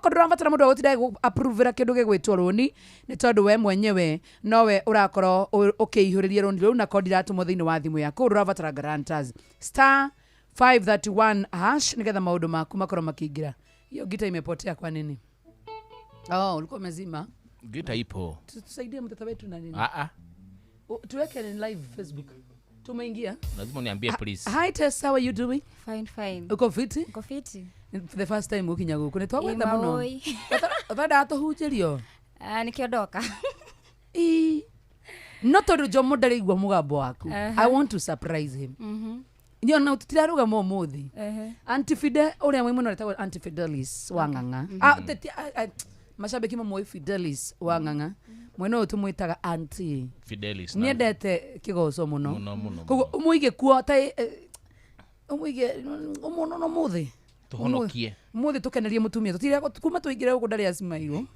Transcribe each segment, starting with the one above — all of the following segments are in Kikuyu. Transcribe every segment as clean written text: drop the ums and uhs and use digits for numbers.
Okorwo ndũrabatara mũndũ wa gũtinda agĩgũ-approve-ĩra kĩndũ gĩgwĩtwo rũni, nĩ tondũ we mwenyewe nowe ũrakorwo ũkĩihũrĩria rũni rũu na kondi iratũmwo thĩinĩ wa thimũ yaku. Ndũrabatara guarantors. Star 531 hash nĩgetha maũndũ maku makorwo makĩingĩra. Hiyo gita imepotea kwa nini? Oh, ulikuwa umezima. Gita ipo. Tusaidie mtoto wetu na nini? Ah ah. Tuweke ni live Facebook. Tumeingia. Lazima uniambie please. Hi Tess, how are you doing? Fine, fine. Uko fiti? Niko fiti. For the first time ukinya guku nĩ twagwetha mũno. Maũi. Ũtwendaga tũhunjĩrio. Ah, nikiondoka. Ii. No tondũ Jomo ndaraigua mũgambo waku. I want to surprise him. Niĩ ona tũtirarũgama ũmũthĩ. Auntie Fide ũrĩa mwĩ mũno etagwo Auntie Fidelis wa Ng'ang'a. Ah, mashabiki mamũĩ Fidelis wa Ng'ang'a. Mwena ũyũ tũmwĩtaga Auntie. Fidelis. na- Niendete kĩgoco mũno. Mũno, mũno, Koguo ũmũige kuo ta ũmũige ũmũno no mũthĩ. Tũhonokie. Mũthĩ tũkenerie mũtumia tũtire kuma tũingĩre gũkũ ndarĩ acimairwo.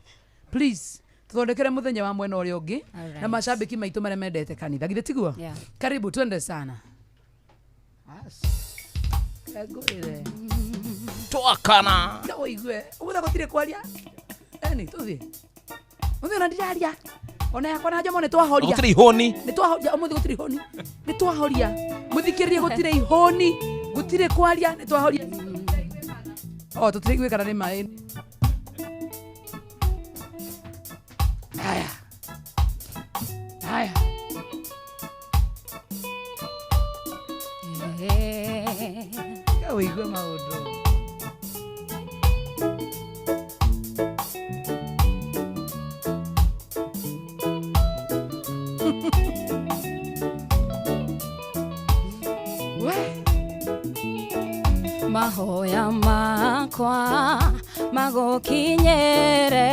Please tuthondekere muthenya wa mwena ũrĩa ũngĩ Alright. na mashabiki maitũ marĩa mendete kanitha githĩ tiguo? Yeah. Karibu twende sana. As. Ngũrĩre. Twakana. No ũigue ũmũthĩ gũtirĩ kwaria. Eni tũthiĩ. Ũmũthĩ ona ndiraria. Ona yakwa na Jomo nĩ twahoria. Gũtirĩ ihũni. Nĩ twahoria ũmũthĩ gũtirĩ ihũni. Nĩ twahoria. Mũthikĩrĩrie gũtirĩ ihũni. Gũtirĩ kwaria nĩ twahoria. O tũtiraigua kana nĩ maĩ. Haya. Haya. Ũigue maũndũ. We. Mahoya makwa magũkinyĩre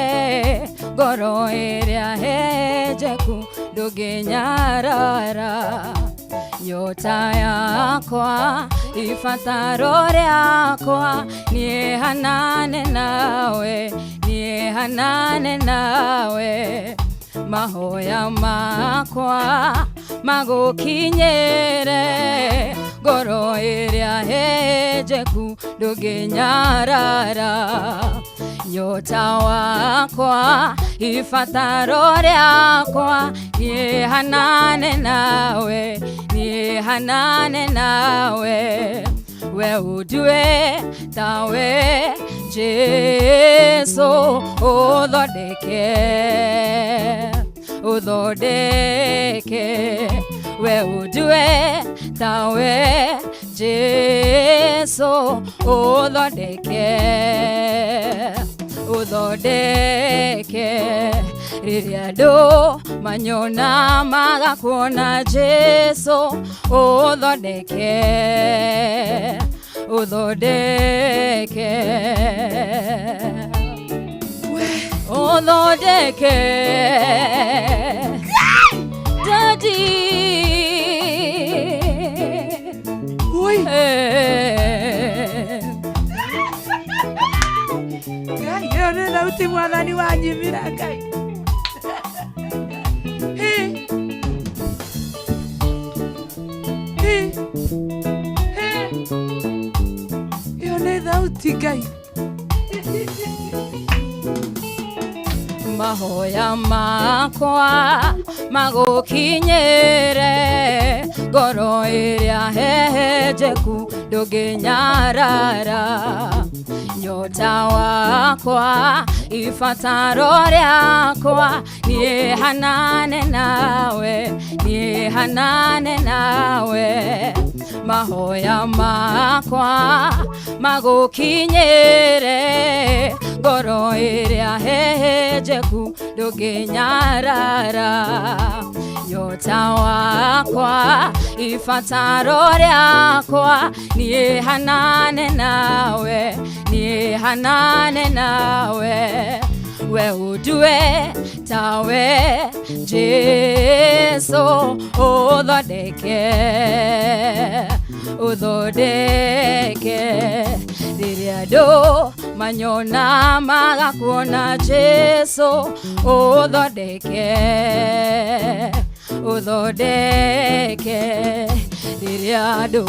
ngoro ĩrĩa henjeku ndũngĩnyarara nyota yakwa ibataro rĩakwa niĩ hanane nawe niĩ hanane nawe mahoya makwa magũkinyĩre ngoro ĩrĩa henjeku ndũngĩnyarara nyota wakwa ibataro rĩakwa niĩ hanane nawe niĩ hanane nawe we ũndue tawe Jesu ũthondeke ũthondeke we ũndue tawe Jesu ũthondeke ũthondeke rĩrĩa andũ manyona magakuona Jesu ũthondeke ũthondeke ũthondeke Daddy. Ui. Eh. Ngai, ĩyo nĩ thauti mwathani wanyimira Ngai. Hi. Hi. Hi. Ĩyo nĩ thauti Ngai. Mahoya makwa magũkinyĩre ngoro ĩrĩa hehenjeku ndũngĩnyarara nyota wakwa ibataro rĩakwa niĩ hanane nawe niĩ hanane nawe mahoya makwa magũkinyĩre ngoro ĩrĩa hehenjeku ndũngĩnyarara nyota wakwa ibataro rĩakwa niĩ hanane nawe niĩ hanane nawe we ũndue tawe Jesu ũthondeke ũthondeke rĩrĩa andũ manyona magakuona Jesu ũthondeke ũthondeke rĩrĩa andũ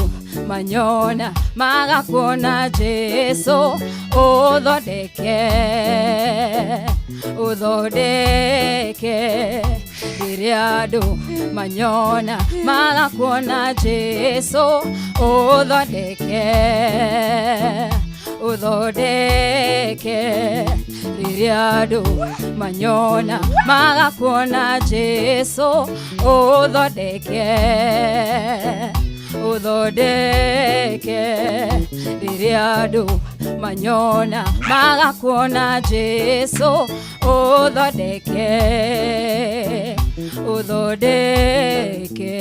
manyona magakuona Jesu ũthondeke Ũthondeke rĩrĩa andũ manyona magakuona Jesu. Ũthondeke, ũthondeke rĩrĩa andũ manyona magakuona Jesu. Ũthondeke, ũthondeke rĩrĩa andũ manyona magakuona Jesu. Ũthondeke, ũthondeke.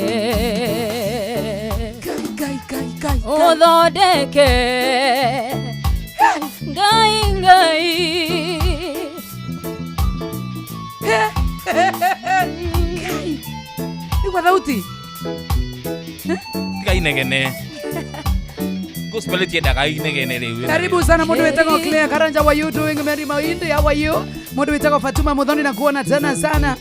Kai, kai, kai, kai. Ũthondeke, Ngai, Ngai. Kai. Igua thauti. Tiga inegene. Gospel itiendaga inegene rĩu. Karibu sana mundu witagwo Claire Karanja, how are you doing? Mary Mahindi, how are you? Mundu witagwo Fatuma Muthoni, na kuona tena sana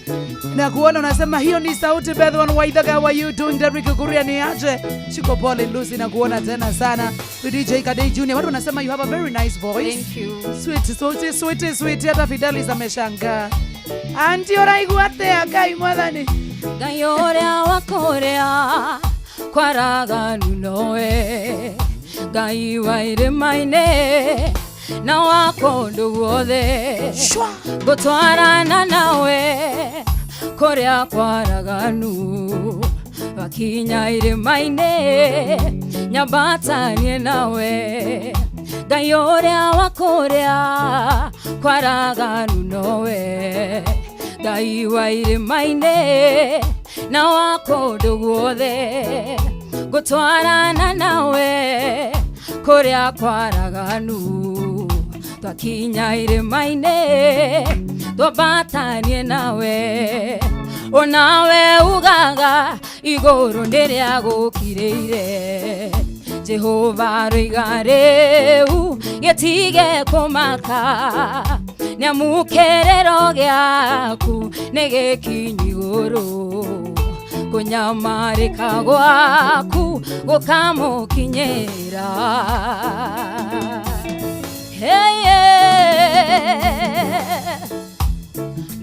na kuona unasema hiyo ni sauti. Bethwan Waithaga, how are you doing? Derrick Kuria ni aje? Shiko Pole Lucy, na kuona tena sana. DJ Kadei Junior, watu wanasema you have a very nice voice. Thank you. Sweet, sweet, sweet, sweet. Hata Fidelis ameshangaa. Anti ũraigua atĩa? Ngai mwathani. Ngai ũrĩa wa kũrĩa kwaraganu nowe, Ngai wa irĩma-inĩ na wa kũndũ guothe. Shwa. Ngũtwarana nawe kũrĩa kwaraganu, wakinya irĩma-inĩ nyambatanie nawe. Ngai ũrĩa wa kũrĩa kwaraganu nowe, Ngai wa irĩma-inĩ na wa kũndũ guothe. Ngũtwarana nawe kũrĩa kwaraganu, twakinya irĩma-inĩ twambatanie nawe. Onawe ugaga igũrũ nĩrĩa gũkirĩire, Jehova roiga rĩu gĩtige kũmaka, nĩamu kĩrĩro gĩaku nĩ gĩkinyu igũrũ, kũnyamarĩka gwaku gũkamũkinyĩra. Hey, yeah.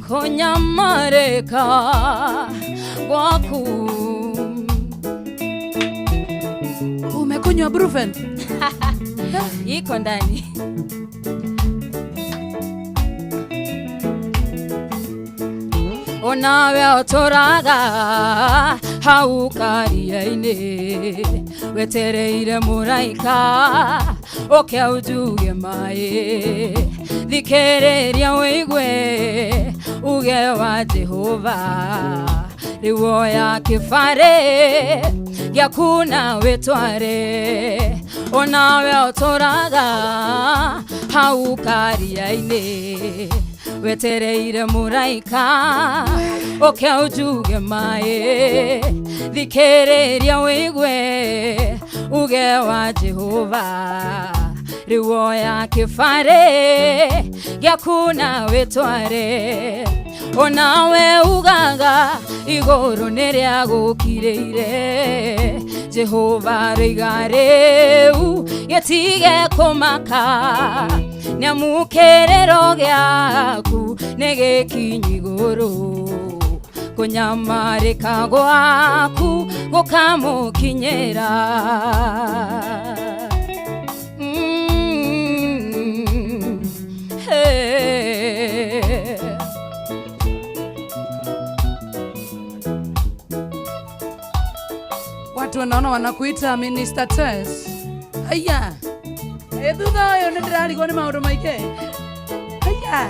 Kũnyamarĩka gwaku. Umekunywa Brufen? Iko ndani. Onawe ũtũraga hau karia-inĩ, wetereire mũraika ũke ũnjuge maĩ. Thikĩrĩria wĩigue uge wa Jehova, rĩu oya kĩbarĩ gĩaku na wĩtware. Onawe ũtũraga hau karia-inĩ, wetereire mũraika ũke ũnjuge maĩ. Thikĩrĩria wĩigue uge wa Jehova, rĩu oya kĩbarĩ gĩaku na wĩtware. Onawe ugaga igũrũ nĩrĩa gũkirĩire, Jehova roiga rĩu gĩtige kũmaka, nĩamu kĩrĩro gĩaku nĩ gĩkinyu igũrũ, kũnyamarĩka gwaku gũkamũkinyĩra. Hey. Watu wanaona wanakuita Minister Tess. Haya. Thutha ũyũ nĩ ndĩrarigwo nĩ maũndũ maingĩ. Haya.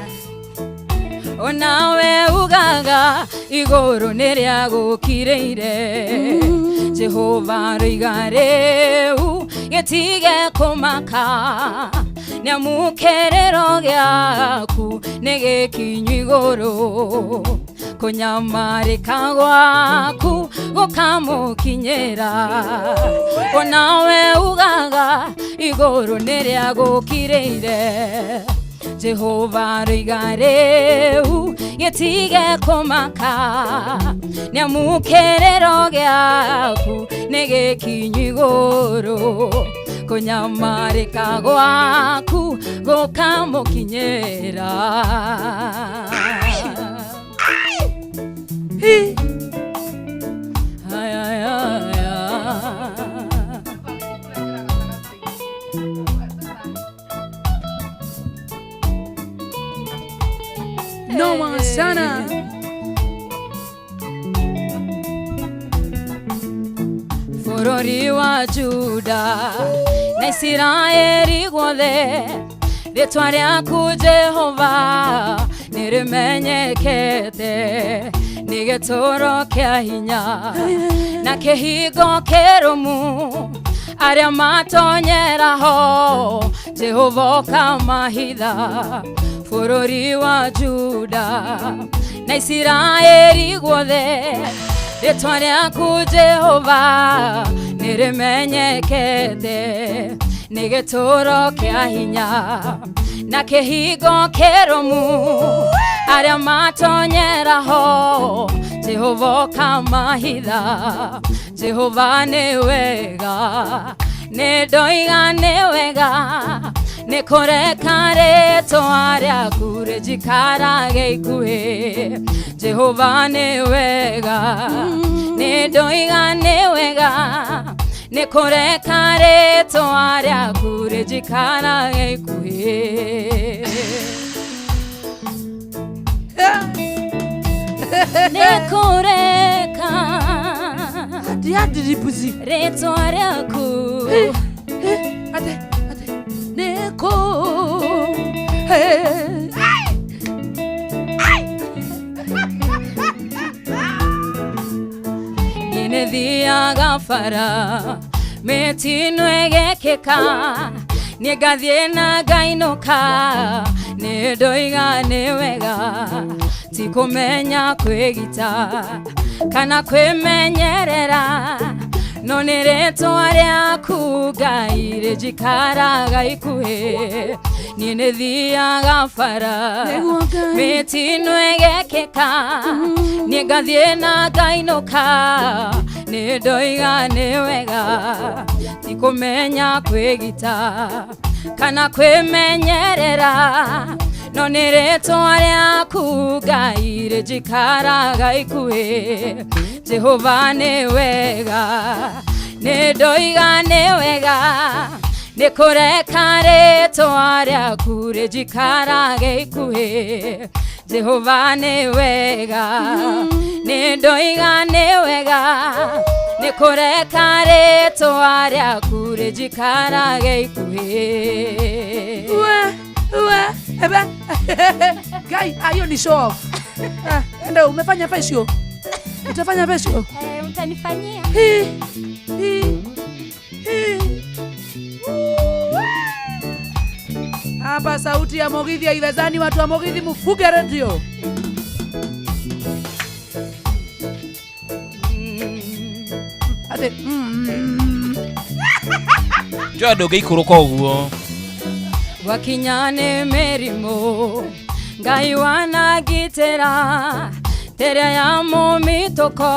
Onawe ugaga igũrũ nĩrĩa gũkirĩire, Jehova roiga rĩu gĩtige kũmaka, nĩamu kĩrĩro gĩaku nĩ gĩkinyu igũrũ, kũnyamarĩka gwaku gũkamũkinyĩra. Onawe ugaga igũrũ nĩrĩa gũkirĩire, Jehova roiga rĩu gĩtige kũmaka, nĩamu kĩrĩro gĩaku nĩ gĩkinyu igũrũ, Kũnyamarĩka gwaku gũkamũkinyĩra. Hi. Ay, ay, ay, ay. Noma sana. Bũrũri wa Juda na Isiraeli guothe, rĩtwa rĩaku Jehova nĩrĩmenyekete, nĩ gĩtũũro kĩa hinya na kĩhingo kĩrũmu, arĩa matonyera ho Jehova ũkamahitha. Bũrũri wa Juda na Isiraeli guothe, rĩtwa rĩaku Jehova nĩrĩmenyekete, nĩ gĩtũũro kĩa hinya na kĩhingo kĩrũmu, arĩa matonyera ho Jehova ũkamahitha. Jehova nĩ wega, nĩ ndoiga nĩ wega, nĩ kũreka rĩtwa rĩaku rĩnjikarage ikuhĩ. Jehova nĩ wega, nĩ ndoiga nĩ wega, nĩ kũreka rĩtwa rĩaku rĩnjikarage ikuhĩ. Nĩ kũreka Ati hadi ribuzi. rĩtwa rĩaku. Ate, ate. Neko. Hey. Ai. Nĩ thiaga bara mĩtino ĩgekĩka, nĩ ngathiĩ na ngainũka, nĩ ndoiga nĩ wega, ti kũmenya kwĩgita kana kwĩmenyerera, no nĩ rĩtwa rĩaku Ngai rĩnjikaraga ikuhĩ. Niĩ nĩ thiaga bara Nĩguo Ngai. mĩtino ĩgekĩka, niĩ ngathiĩ na ngainũka, nĩ ndoiga nĩ wega, ti kũmenya kwĩgita kana kwĩmenyerera, no nĩ rĩtwa rĩaku Ngai rĩnjikaraga ikuhĩ. Jehova nĩ wega, nĩ ndoiga nĩ wega, nĩ kũreka rĩtwa rĩaku rĩnjikarage ikuhĩ. Jehova nĩ wega, nĩ ndoiga nĩ wega, nĩ kũreka rĩtwa rĩaku rĩnjikarage ikuhĩ. We, we, ebe. Guy, hiyo ni show off. Ah, enda umefanya facial. Utafanya facial? Eh, mtanifanyia. Hi, hi, hi. Hapa sauti ya Mugithi haiwezani, watu wa Mugithi mfuge radio. Ate. Njũa ndũngĩikũrũka ũguo. Gwakinya nĩ mĩrimũ Ngai wanagitĩra, teria ya mũmitũko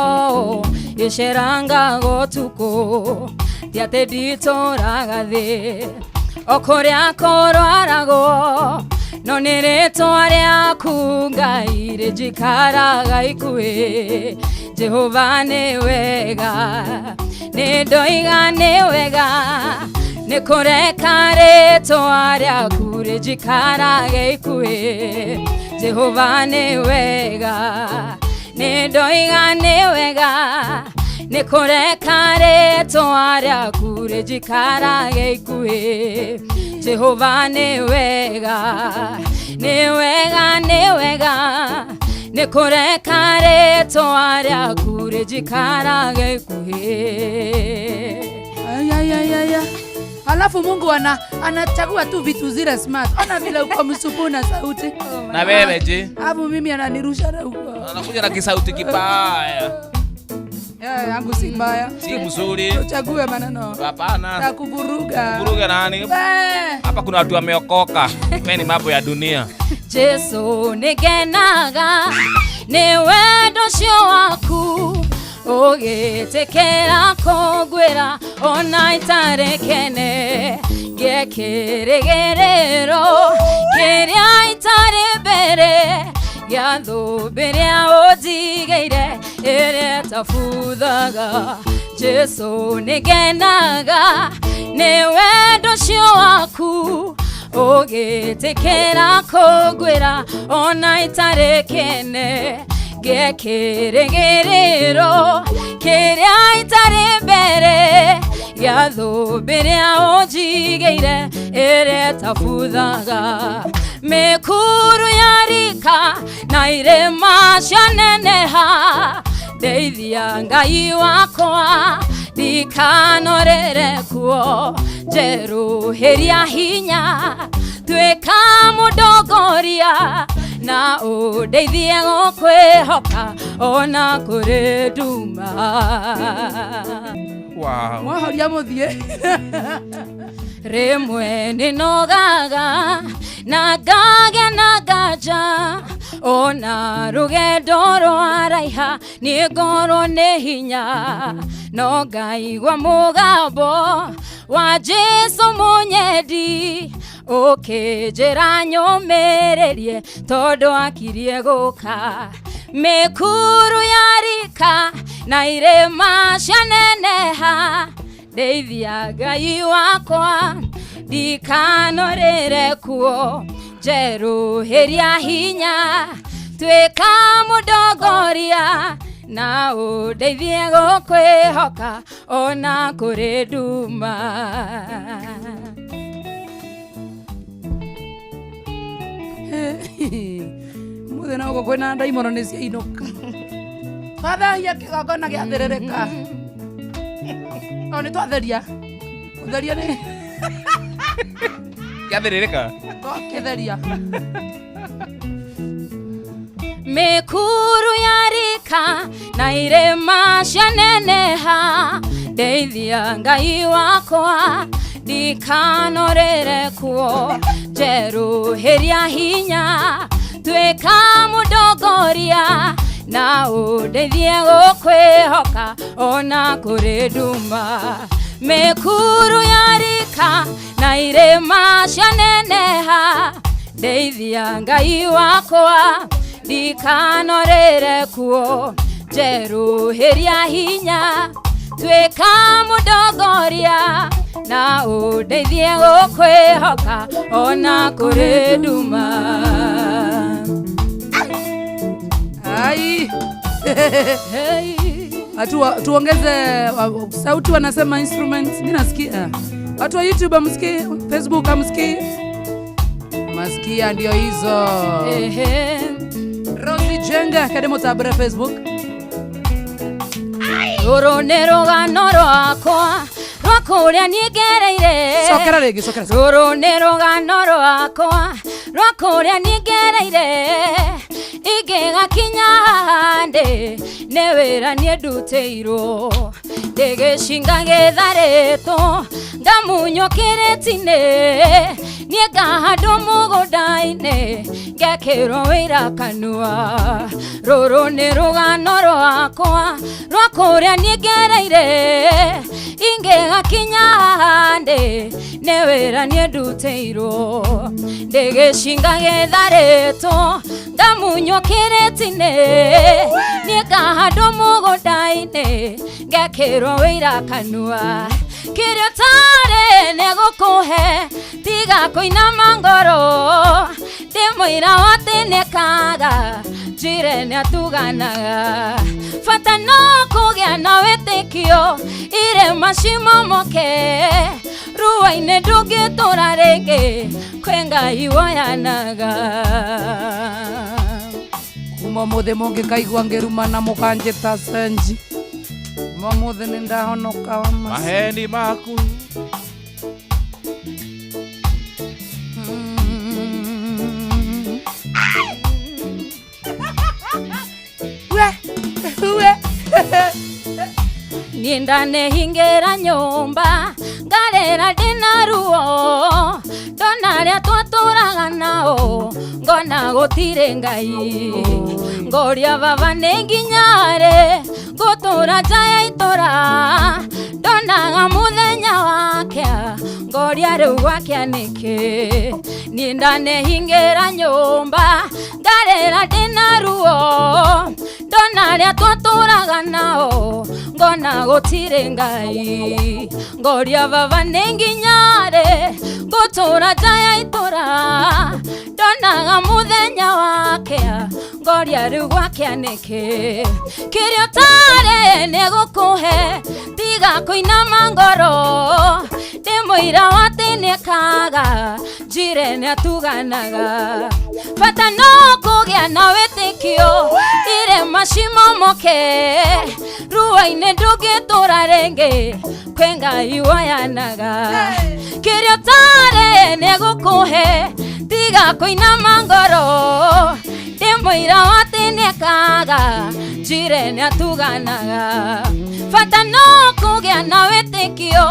ĩcerangaga ũtukũ, ti atĩ nditũraga thĩ o kũrĩa kũrwaragwo, no nĩ rĩtwa rĩaku Ngai rĩnjikaraga ikuhĩ. Jehova nĩ wega, nĩ ndoiga nĩ wega, nĩ kũreka rĩtwa rĩaku rĩnjikarage ikuhĩ. Jehova nĩ wega, nĩ ndoiga nĩ wega, nĩ kũreka rĩtwa rĩaku rĩnjikarage ikuhĩ. Jehova nĩ wega, nĩ wega, nĩ wega, nĩ kũreka rĩtwa rĩaku rĩnjikarage ikuhĩ. Ay, ay, ay, ay, ay. Alafu Mungu anachagua tu vitu zile smart. Ona vile uko msupu na sauti. Na wewe je? Alafu mimi ananirusha na huko. Anakuja na kisauti kibaya. Ya, yangu si mbaya. Si mzuri. Uchague maneno. Hapana. Na kuvuruga. Kuvuruga nani? Eh. Hapa kuna watu wameokoka. Wewe ni mambo ya dunia. Jesu nĩngenaga nĩ wendo ũcio waku, Ũgĩtĩkĩra kũngwĩra ona itarĩ kene, ngĩkĩrĩgĩrĩro kĩrĩa itarĩ mbere gĩa thũmbĩ ĩrĩa ũnjigĩire ĩrĩa ĩtabuthaga. Jesũ nĩngenaga nĩ wendo ũcio waku, ũgĩtĩkĩra kũngwĩra ona itarĩ kene, ngĩkĩrĩgĩrĩro kĩrĩa itarĩ mbere gĩa thũmbĩ ĩrĩa ũnjigĩire ĩrĩa ĩtabuthaga. Mĩkuru ya rika na irĩma cianeneha, ndeithia Ngai wakwa ndikanorere kuo, njerũhĩria hinya tuĩka mũndongoria na ũndeithie gũkwĩhoka ona kũrĩ nduma. Wow. Mwahoria muthie. Rĩmwe nĩnogaga na ngagĩa na nganja, ona rũgendo rwaraiha nĩ ngorwo nĩ hinya, no ngaigua mũgambo wa Jesũ mũnyendi ũkĩnjĩra nyũmĩrĩrie tondũ akirie gũka. Mĩkuru ya rika na irĩma cianeneha, ndeithia Ngai wakwa ndikanorĩre kuo, njerũhĩria hinya tuĩka mũndongoria na ũndeithie gũkwĩhoka ona kũrĩ nduma. Muthe na ugo kwina ndaimono nĩ ciainũka. Twathahia kĩgongona gĩathĩrĩrĩka. O nĩ twatheria. Gũtheria nĩ Gĩathĩrĩrĩka. twakĩtheria. Mĩkuru ya rika na irĩma cianeneha, ndeithia Ngai wakwa ndikanorĩre kuo, njerũhĩria hinya tuĩka mũndongoria na ũndeithie gũkwĩhoka ona kũrĩ nduma. Mĩkuru ya rika na irĩma cianeneha, ndeithia Ngai wakwa ndikanorĩre kuo, njerũhĩria hinya tuĩka mũndongoria na ũndeithie gũkwĩhoka ona kũrĩ nduma. Ai. Hey. Tuongeze sauti, wanasema instruments. Mimi nasikia. Watu wa YouTube hamsikii, Facebook hamsikii. Masikia ndio hizo. Ehe. Rosie Jenga kademo tabra Facebook. Rũrũ nĩ rũgano rwakwa rwa kũrĩa niĩ ngereire. Cokera rĩngĩ, cokera. Rũrũ nĩ rũgano rwakwa rwa kũrĩa niĩ ngereire, ingĩgakinya haha ndĩ nĩ wĩra niĩ ndutĩirwo, ndĩgĩcinga gĩtharĩtwo ngamunywo kĩrĩti-inĩ, niĩ ngahandwo mũgũnda-inĩ ngekĩrwo wĩra kanua. Rũrũ nĩ rũgano rwakwa rwa kũrĩa niĩ ngereire, ingĩgakinya haha ndĩ nĩ wĩra niĩ ndutĩirwo, ndĩgĩcinga gĩtharĩtwo ngamunywo kĩrĩti-inĩ, niĩ ngahandwo mũgũnda-inĩ ngekĩrwo wĩra kanua. Kĩrĩa ũtarĩ nĩgũkũhe tiga kũinama ngoro, ndĩ mũira wa atĩ nĩkaga njire nĩatuganaga, bata no kũgĩa na wĩtĩkio irĩma cimomoke, rũa-inĩ ndũngĩtũra rĩngĩ kwĩ Ngai woyanaga. Kuma mũthĩ mũngĩkaigua ngĩruma na mũkanjĩta cenji. Kuma mũthĩ nĩ ndahonoka wa maci. Maheni maku. We, we. Niĩ ndanehingĩra nyũmba ngarĩra ndĩna ruo, ndona arĩa twatũraga nao ngona gũtirĩ Ngai, ngoria baba nĩ nginya rĩ Ngũtũra nja ya itũra ndonaga mũthenya wake ngoria rĩu gwake nĩkĩ niĩ ndanehingĩra nyũmba ngarĩra ndĩna ruo ndona arĩa twatũraga nao ngona gũtirĩ Ngai ngoria baba nĩ nginya rĩ ngũtũra nja ya itũra ndonaga mũthenya wake ngoria rĩu gwake nĩkĩ kĩrĩa ũtarĩ nĩgũkũhe tiga kũinama ngoro ndĩ mũira wa atĩ nĩekaga njire nĩatuganaga bata no kũgĩa na wĩtĩkio irĩma cimomoke ruo-inĩ ndũngĩtũra rĩngĩ kwĩ Ngai woyanaga kĩrĩa ũtarĩ nĩgũkũhe tiga kũinama ngoro ndĩ mũira wa atĩ nĩekaga njire nĩatuganaga bata no kũgĩa na wĩtĩkio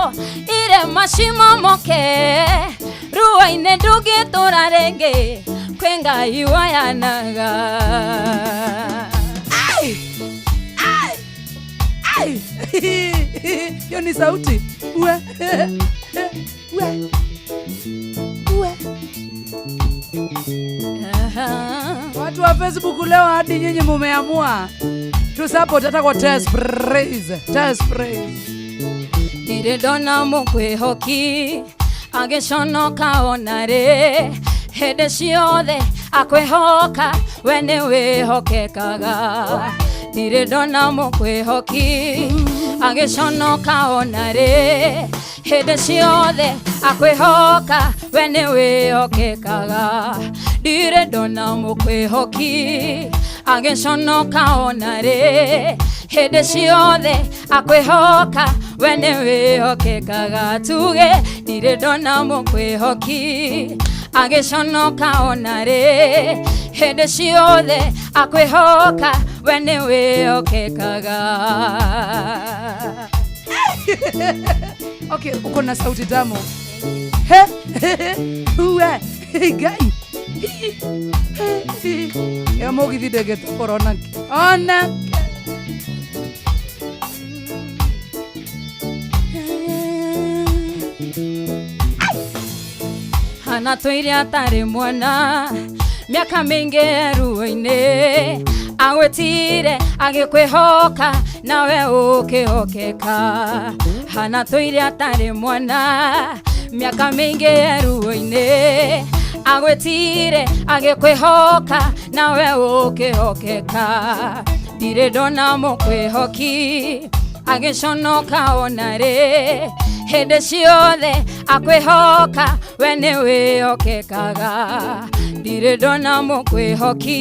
irĩma cimomoke ruo-inĩ ndũngĩtũra rĩngĩ kwĩ Ngai woyanaga. Ai! Ai! Hiyo ni sauti. Ue. Ue. Ue. Watu wa Facebook leo hadi nyinyi mumeamua tu support hata kwa test praise. Test praise. Ndirĩ ndona mũkwĩhoki agĩconoka ona rĩ hĩndĩ ciothe akwĩhoka we nĩ wĩhokekaga ndirĩ ndona mũkwĩhoki agĩconoka ona rĩ hĩndĩ ciothe akwĩhoka we nĩ wĩhokekaga ndirĩ ndona mũkwĩhoki agĩconoka ona rĩ hĩndĩ ciothe akwĩhoka we nĩ wĩhokekaga tuge ndirĩ ndona mũkwĩhoki agĩconoka ona rĩ hĩndĩ ciothe akwĩhoka we nĩ wĩhokekaga. Okay, uko na sauti tamu. He uwe Ngai. Ya mũgithi ndĩngĩtobora onake. Onake. Hana tũire atarĩ mwana mĩaka mĩingĩ ruo-inĩ agwĩtire agĩkwĩhoka nawe ũkĩhokeka Hana tũire atarĩ mwana mĩaka mĩingĩ ruo-inĩ agwĩtire agĩkwĩhoka nawe ũkĩhokeka ndirĩ ndona mũkwĩhoki agĩconoka ona rĩ hĩndĩ ciothe akwĩhoka we nĩ wĩhokekaga ndirĩ ndona mũkwĩhoki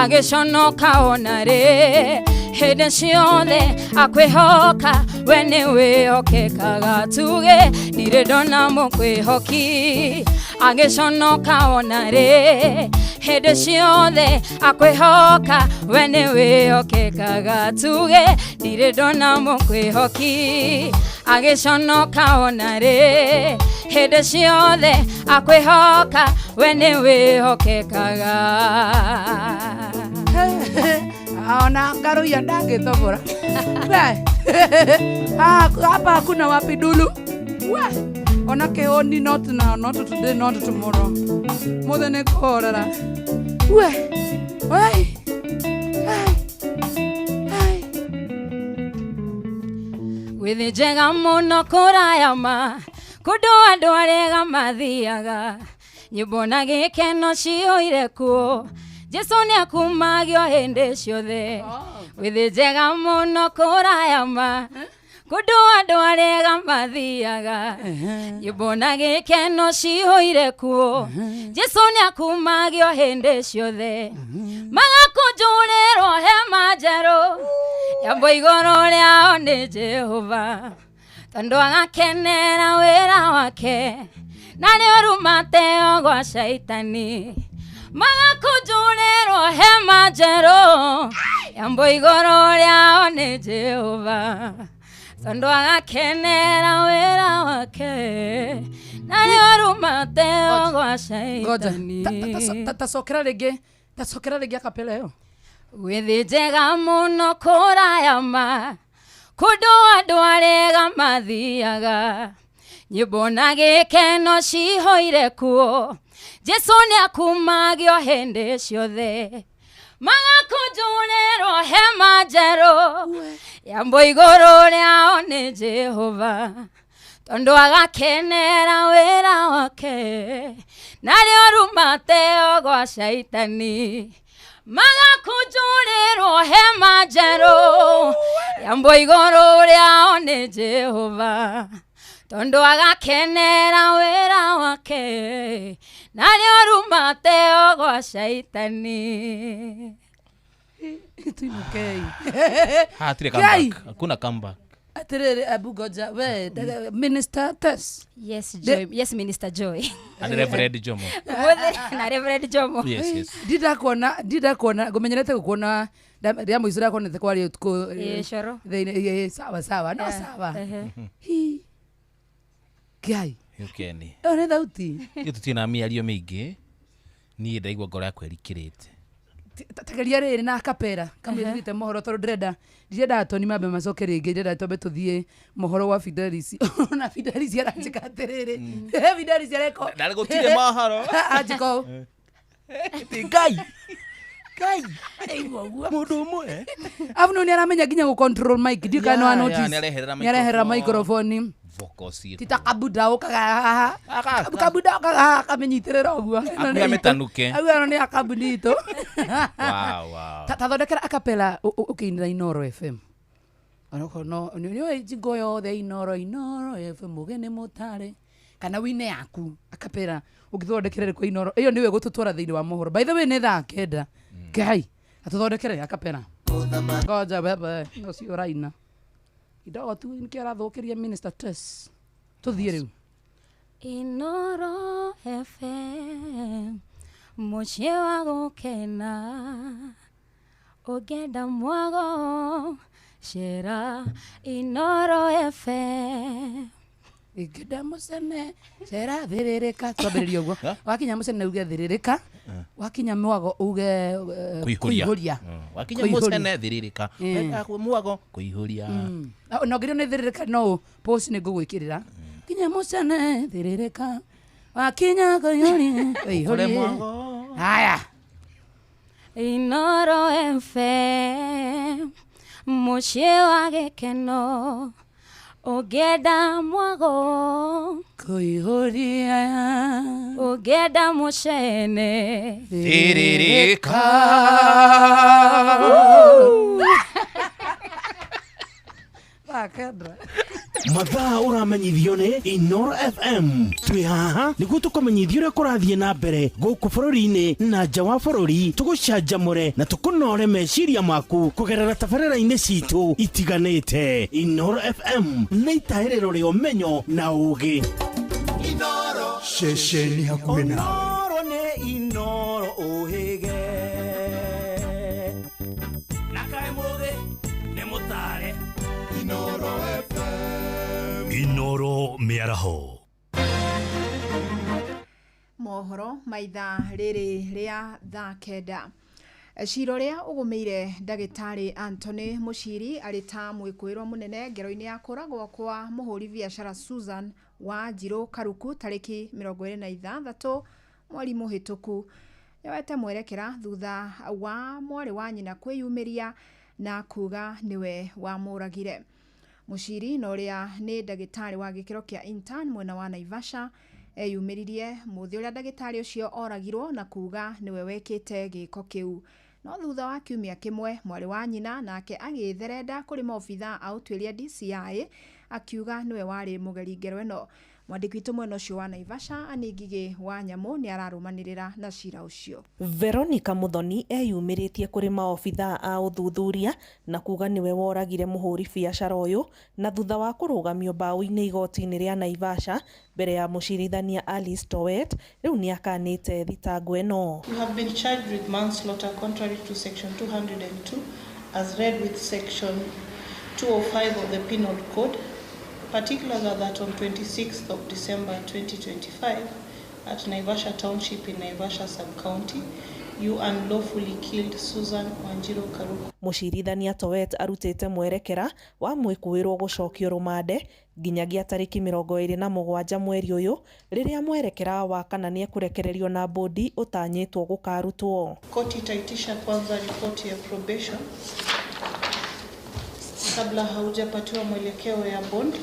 agĩconoka ona rĩ hĩndĩ ciothe akwĩhoka we nĩ wĩhokekaga tuge ndirĩ ndona mũkwĩhoki agĩconoka ona rĩ hĩndĩ ciothe akwĩhoka we nĩ wĩhokekaga tuge ndirĩ ndona mũkwĩhoki agĩconoka ona rĩ hĩndĩ ciothe akwĩhoka we nĩ wĩhokekaga. Ona ngaruia ndangĩtobora. Hapa hakuna wapi dulu. We. Ona kĩhoni not now, not today, not tomorrow. Mothe nĩ kũhorera. We. Oi. Ai. Ai. Gwĩthĩ njega mũno kũraya ma kũndũ andũ arega mathiaga nyĩmbo na gĩkeno ciyũire kuo Jesu nĩakumagio hĩndĩ ciothe gwĩthĩ njega mũno kũraya ma kũndũ andũ arega mathiaga nyĩmbo na gĩkeno ciyũire kuo Jesu nĩakumagio hĩndĩ ciothe magakũnjũrĩrwo hema njerũ yambo igũrũ rĩao nĩ Jehova tondũ agakenera wĩra wake na nĩũrumate gwa Shaitani magakũnjũrĩrwo hema njerũ yambo igũrũ rĩao nĩ Jehova tondũ agakenera wĩra wake na nĩũrumate gwa Shaitani. Tasokera rĩngĩ, tasokera rĩngĩ akapela ĩyo. Gwĩthĩ njega mũno kũraya ma kũndũ andũ arega mathiaga nyĩmbo na gĩkeno cihoire kuo Jesu nĩakumagio hĩndĩ ciothe magakũnjũrĩrwo hema njerũ yambo igũrũ rĩao nĩ Jehova tondũ agakenera wĩra wake narĩo rumateo gwa Shaitani magakũnjũrĩrwo hema njerũ yambo igũrũ rĩao nĩ Jehova tondũ agakenera wĩra wake narĩo rumateo gwa Shaitani. Tuinukei. Hatirĩ Ngai. comeback. Hakuna comeback. Atirĩrĩ, abu ngoja we Minister Tess. Yes, Joy. Yes, Minister Joy. And Reverend Jomo. Na Reverend Jomo. Yes. Ndindakuona ngũmenyerete gũkuona rĩa mũico ndakuonete kwaria ũtukũ. Ĩĩ, coro. Thĩinĩ sawa sawa no sawa. Hi. Ngai. Ukeni. Ĩyo nĩ thauti. Ithuĩ tũtirĩ na mĩario mĩingĩ. Niĩ ndaigua ngoro yakwa ĩrikĩrĩte. Tageria rĩrĩ na kapera kamwĩthite mohoro tondũ ndirenda atoni mambe macoke rĩngĩ, ndĩrenda twambe tũthiĩ mohoro wa Fidelis. Ona Fidelis aranjĩka atĩrĩrĩ, Fidelis areko Ndarĩ gũtirĩ mohoro. Anjĩka ũũ. Ti Ngai. Ngai. Aigua ũguo. Mũndũ ũmwe. Afu nĩ aramenya nginya gũ control mic, ndiũ kana nĩ wa Yeah, notice. nĩareherera Nĩareherera microphone. microphone. Vocals ciĩkuo. Tita kabuda ũkaga haha. Aka- Kabuda ũkaga haha kamenyitĩrĩra ũguo. Akuhe amĩtanuke. Au ĩno nĩ ya kambuni itũ. Wow. Tathondekera acapella ũkĩinĩra Inoro FM. Onokorwo no nĩ ũĩ njingo yothe Inoro Inoro FM mũgeni mũtare kana wine yaku acapella ũngĩthondekera rĩkwa Inoro ĩyo nĩwe ĩgũtũtwara thĩinĩ wa mohoro. By the way nĩ thaa 9. Ngai atũthondekere acapella. Ngoja bebe ũcio ũraina kidogo tu nĩkĩo arathũkĩria Minister Tess. Tũthiĩ rĩu. Inoro FM mũciĩ wa gũkena ũngĩenda mwago cera Inoro FM. Ingĩenda mũcene cera thĩrĩrĩka, twambĩrĩrie ũguo. Wakinya mũcene uge thĩrĩrĩka, wakinya mwago uge Kũihũria. kũihũria. Wakinya Kũihũria. mũcene thĩrĩrĩka. Wenda mwago kũihũria. Na ũngĩrĩo nĩ thĩrĩrĩka no post nĩ ngũgwĩkĩrĩra. Kinya mũcene thĩrĩrĩka, wakinya kũihũria Ũkore kũihũria. mwago. Haya. Inoro FM mũciĩ wa gĩkeno ũngĩenda mwago Kũihũria. ũngĩenda mũcene Thĩrĩrĩka. Wakendra. Mathaa ũramenyithio nĩ Inoro FM. Twĩ haha nĩguo tũkũmenyithia ũrĩa kũrathiĩ na mbere gũkũ bũrũri-inĩ na nja wa bũrũri, tũgũcanjamũre na tũkũnore meciria maku kũgerera tabarĩra-inĩ citũ itiganĩte. Inoro FM nĩ itahĩrĩro rĩa ũmenyo na ũũgĩ. Ceceni hakuhĩ nawe. Inoro nĩ Inoro ũhĩge. Na kaĩ mũthĩ nĩ mũtare. Inoro mĩaraho. Mohoro maitha rĩrĩ rĩa thaa 9. Cira ũrĩa ũgũmĩire ndagĩtarĩ Anthony Mũciri arĩ ta mwĩkũĩrwo mũnene ngero-inĩ ya kũragwo kwa mũhũri biacara Susan Wanjirũ Karuku tarĩki 26 mweri mũhĩtũku yoete mwerekera thutha wa mwarĩ wa nyina kwĩyumĩria na kuga nĩwe wamũragire. Mũciri na ũrĩa nĩ ndagĩtarĩ wa gĩkĩro kĩa intern mwena wa Naivasha eyumĩririe mũthĩ ũrĩa ndagĩtarĩ ũcio oragirwo na kuga nĩwe wekĩte gĩko kĩu. No thutha wa kiumia kĩmwe mwarĩ wa nyina nake agĩtherenda kũrĩ maobithaa a ũtuĩria DCI akiuga nĩwe warĩ mũgeri ngero ĩno. Mwandĩki witũ mwena ũcio wa Naivasha Anĩ Ngigĩ wa Nyamũ nĩ ararũmanĩrĩra na cira ũcio. Veronica Muthoni eyumĩrĩtie kũrĩ maobithaa a ũthuthuria na kuga nĩwe woragire mũhũri biacara ũyũ na thutha wa kũrũgamio mbaũ-inĩ igoti-inĩ rĩa Naivasha mbere ya mũcirithania Alice Towet, rĩu nĩakanĩte thitango ĩno. You have been charged with manslaughter contrary to section 202 as read with section 205 of the Penal Code. Particulars are that on 26th of December 2025 at Naivasha Township in Naivasha Sub-County, You unlawfully killed Susan Wanjiru Karuku. Mũcirithania Towet arutĩte mwerekera wa mwĩkũĩrwo gũcokio rũmande nginyagia tarĩki 27 mweri ũyũ rĩrĩa mwerekera wa kana nĩekũrekererio na bodi ũtanyĩtwo gũkarutwo. Koti itaitisha kwanza ripoti ya probation kabla haujapatiwa mwelekeo ya bond,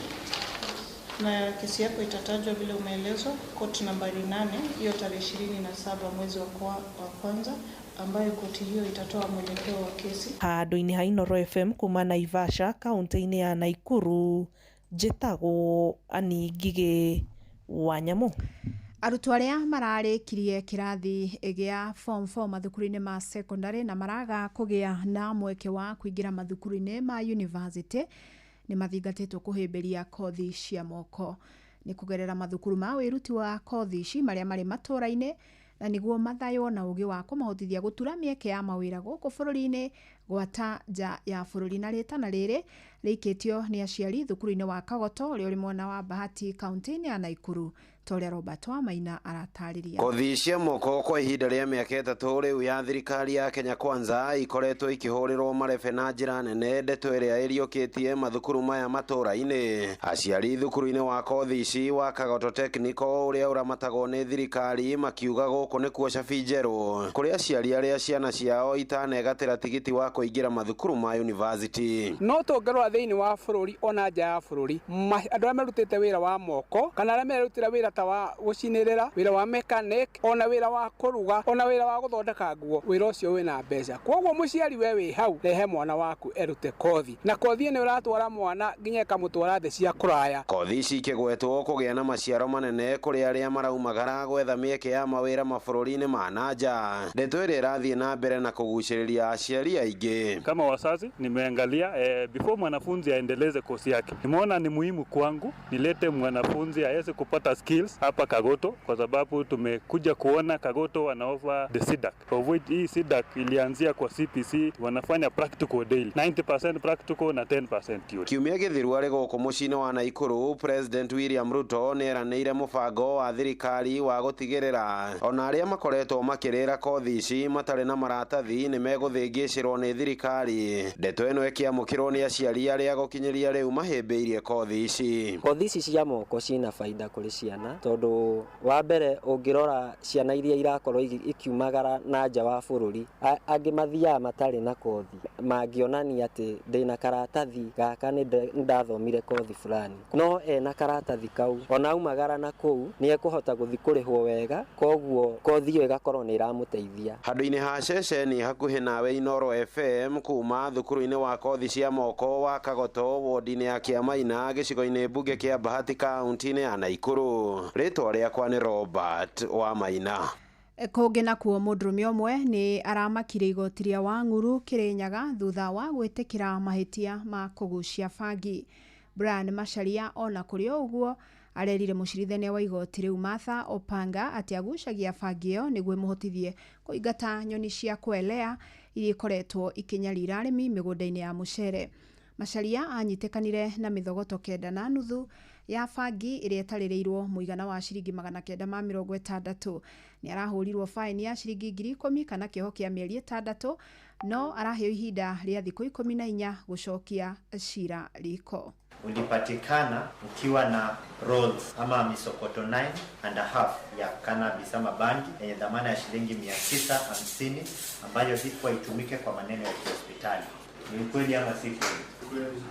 na kesi yako itatajwa vile umeelezwa koti nambari 8 hiyo tarehe 27 mwezi wa kwanza, ambayo koti hiyo itatoa mwelekeo wa kesi. Handũ-inĩ ha Inooro FM kuma Naivasha kaunti-inĩ ya Nakuru, njĩtagwo Annie Ngigĩ wa Nyamũ. Arutwo arĩa mararĩkirie kĩrathi gĩa form 4 mathukuru-inĩ ma secondary na maraga kũgĩa na mweke wa kũingĩra mathukuru-inĩ ma university nĩ mathingatĩtwo kũhĩmbĩria kothi cia moko. Nĩ kũgerera mathukuru ma wĩruti wa kothi ici marĩa marĩ matũũra-inĩ na nĩguo mathaywo na ũgĩ wa kũmahotithia gũtura mĩeke ya mawĩra gũkũ bũrũri-inĩ gwata nja ya bũrũri. Na rĩtana rĩrĩ rĩikĩtio nĩ aciari thukuru-inĩ wa Kagoto ũrĩa ũrĩ mwena wa Bahati kaunti-inĩ ya Nakuru, ta ũrĩa Robert Wamaina aratarĩria. Kothi cia moko kwa ihinda rĩa mĩaka 3 rĩu ya thirikari ya Kenya Kwanza ikoretwo ikĩhũrĩrwo marebe na njĩra nene, ndeto ĩrĩa ĩriũkĩtie mathukuru maya matũũra-inĩ. Aciari thukuru-inĩ wa kothi ici wa Kagoto Technical ũrĩa ũramatagwo nĩ thirikari makiuga gũkũ nĩkuo cabi njerũ kũrĩ aciari arĩa ciana ciao itanegatĩra tigiti wa kũingĩra mathukuru ma university. No tũngĩrora thĩinĩ wa bũrũri ona nja ya bũrũri, andũ arĩa merutĩte wĩra wa moko kana arĩa merutĩra wĩra ta wa gũcinĩrĩra, wĩra wa mechanic, ona wĩra wa kũruga, ona wĩra wa gũthondeka nguo, wĩra ũcio wĩna mbeca. Koguo mũciari we wĩ hau, rehe mwana waku erute kothi, na kothi ĩno ĩratwara mwana nginya ĩkamũtwara thĩ cia kũraya. Kothi ici ikĩgwetwo kũgĩa na maciaro manene kũrĩ arĩa maraumagara gwetha mĩeke ya mawĩra mabũrũri-inĩ ma na nja, ndeto ĩrĩa ĩrathiĩ na mbere na kũgucĩrĩria aciari aingĩ. Kama wazazi nimeangalia before mwanafunzi aendeleze kosi yake, nimeona ni muhimu kwangu nilete mwanafunzi aweze kupata skills hapa Kagoto, kwa sababu tumekuja kuona Kagoto wanaofa the CDAC, of which hii CDAC ilianzia kwa CPC, wanafanya practical daily, 90% practical na 10% theory. Kiumia gĩthiru arĩ gũkũ mũciĩ-inĩ wa Nakuru, President William Ruto nĩeranĩire mũbango wa thirikari wa gũtigĩrĩra ona arĩa makoretwo makĩrĩra kothi ici matarĩ na maratathi nĩ megũthĩngĩcĩrwo nĩ thirikari. Ndeto ĩno ĩkĩamũkĩrwo nĩ aciari arĩa gũkinyĩria rĩu mahĩmbĩirie kothi ici. Kothi ici cia moko cina baida kũrĩ ciana, tondũ wa mbere ũngĩrora ciana iria irakorwo ikiumagara na nja wa bũrũri, angĩ mathiaga matarĩ na kothi, mangĩonania atĩ ndĩna karatathi gaka nĩ ndathomire kothi fulani, no ena karatathi kau ona aumagara na kũu nĩ ekũhota gũthiĩ kũrĩhwo wega, koguo kothi ĩyo ĩgakorwo nĩ ĩramũteithia. Handũ-inĩ ha ceceni hakuhĩ nawe Inooro FM kuma thukuru-inĩ wa kothi cia moko wa Kagoto wodi-inĩ ya Kĩamaina gĩcigo-inĩ mbunge kĩa Bahati kaunti-inĩ ya Nakuru. Rĩtwa rĩakwa nĩ Robert Wamaina. Kũngĩ nakuo mũndũrũme ũmwe nĩ aramakire igoti rĩa Wang'uru Kĩrĩnyaga thutha wa gwĩtĩkĩra mahĩtia ma kũgucia bangi. Brian Macharia ona kũrĩ o ũguo arerire mũcirithania wa igoti rĩu Martha Opanga atĩ agucagia bangi ĩyo nĩguo ĩmũhotithie kũingata nyoni cia kwelea iria ikoretwo ikĩnyarira arĩmi mĩgũnda-inĩ ya mũcere. Macharia anyitĩkanire na mĩthogoto 9.5 ya bangi ĩrĩa ĩtarĩrĩirwo mũigana wa ciringi 960. Nĩ arahũrirwo faini ya ciringi 10,000 kana kĩoho kĩa mĩeri 6, no araheo ihinda rĩa thikũ 14 gũcokia cira riko. Ulipatikana ukiwa na rolls ama misokoto 9.5 ya cannabis ama bangi yenye dhamana ya shilingi 950 ambayo haikuwa itumike kwa maneno ya hospitali. Ni ukweli ama si kweli?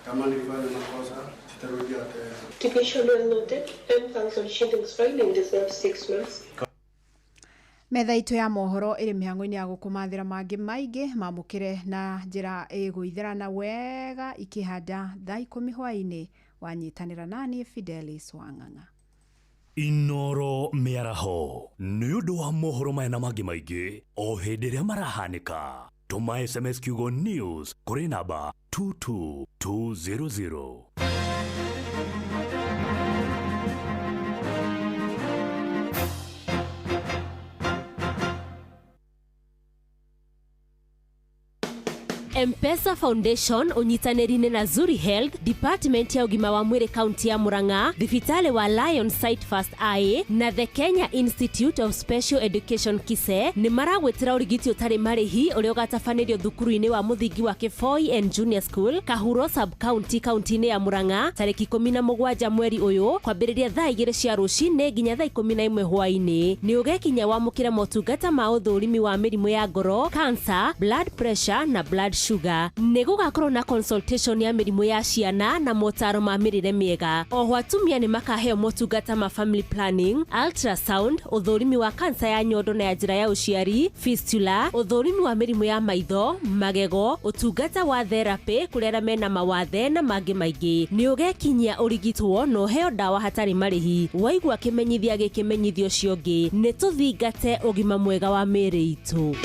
Kama nilifanya makosa sitarudia tena. Technician well noted, 10,000 shillings fine and deserves 6 months. Metha itũ ya mohoro ĩrĩ mĩhang'o-inĩ ya gũkũmathĩra mangĩ maingĩ mamũkĩre na njĩra ĩgũitherana wega ikĩhanda thaa 10 hwaĩ-inĩ. Wanyitanĩra nani Fidelis Wang'ang'a. Inooro mĩaraho nĩ ũndũ wa mohoro maya na mangĩ maingĩ o hĩndĩ ĩrĩa marahanĩka. Tũma SMS kiugo news kũrĩ namba 22200. Mpesa Foundation ũnyitanĩri-inĩ na Zuri Health, Department ya ũgima wa mwĩrĩ kaunti ya Murang'a, thibitarĩ wa Lion Sight First Eye na The Kenya Institute of Special Education KISE nĩ maragwĩtĩra ũrigiti ũtarĩ marĩhi ũrĩa ũgatabanĩrio thukuru-inĩ wa mũthingi wa Kĩboi and Junior School, Kahuro Sub County kaunti-inĩ ya Murang'a tarĩki 17 mweri ũyũ kwambĩrĩria thaa 2 cia rũcinĩ nginya thaa 11 hwaĩ-inĩ. Nĩ ũgekinya wamũkĩre motungata ma ũthũrimi wa mĩrimũ ya ngoro, cancer, blood pressure na blood sugar. Nĩ gũgakorwo na consultation ya mĩrimũ ya ciana na motaro ma mĩrĩre mĩega. Oho atumia nĩ makaheo motungata ma family planning, ultrasound, ũthũrimi wa cancer ya nyondo na ya njĩra ya ũciari, fistula, ũthũrimi wa mĩrimũ ya maitho, magego, ũtungata wa therapy kũrĩ arĩa mena mawathe na mangĩ maingĩ. Nĩ ũgekinyia ũrigitwo na ũheo ndawa hatarĩ marĩhi. Waigua kĩmenyithia gĩkĩ menyithia ũcio ũngĩ. Nĩ tũthingate ũgima mwega wa mĩĩrĩ itũ.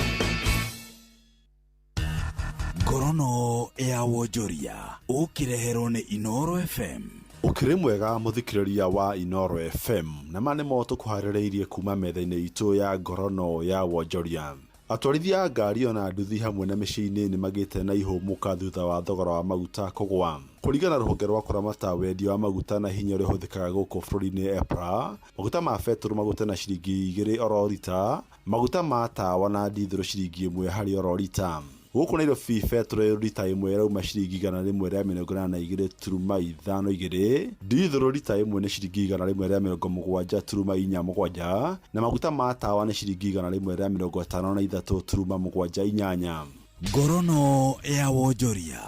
Ngorono ya wonjoria ũkĩreherwo nĩ Inoro FM. Ũkĩrĩ mwega mũthikĩrĩria wa Inoro FM na ma nĩmo tũkũharĩrĩirie kuma metha-inĩ itũ ya ngorono ya wonjoria. Atwarithia a ngari ona nduthi hamwe na mĩciĩ-inĩ nĩ magĩte na ihũmũka thutha wa thogora wa maguta kũgwa. Kũringana na rũhonge rwa kũramata wendia wa maguta na hinya ũrĩa ũhũthĩkaga gũkũ bũrũri-inĩ EPRA, maguta ma betũrũ magũte na ciringi 2 oro rita, maguta ma tawa na ndithũrũ ciringi 1 harĩ oro rita. Gũkũ Nairobi betũrũ rita ĩmwe ĩrauma ciringi 182.52, ndithũrũ rita ĩmwe nĩ ciringi 170.47 na maguta ma tawa nĩ ciringi 153.78. Ngorono ya wonjoria.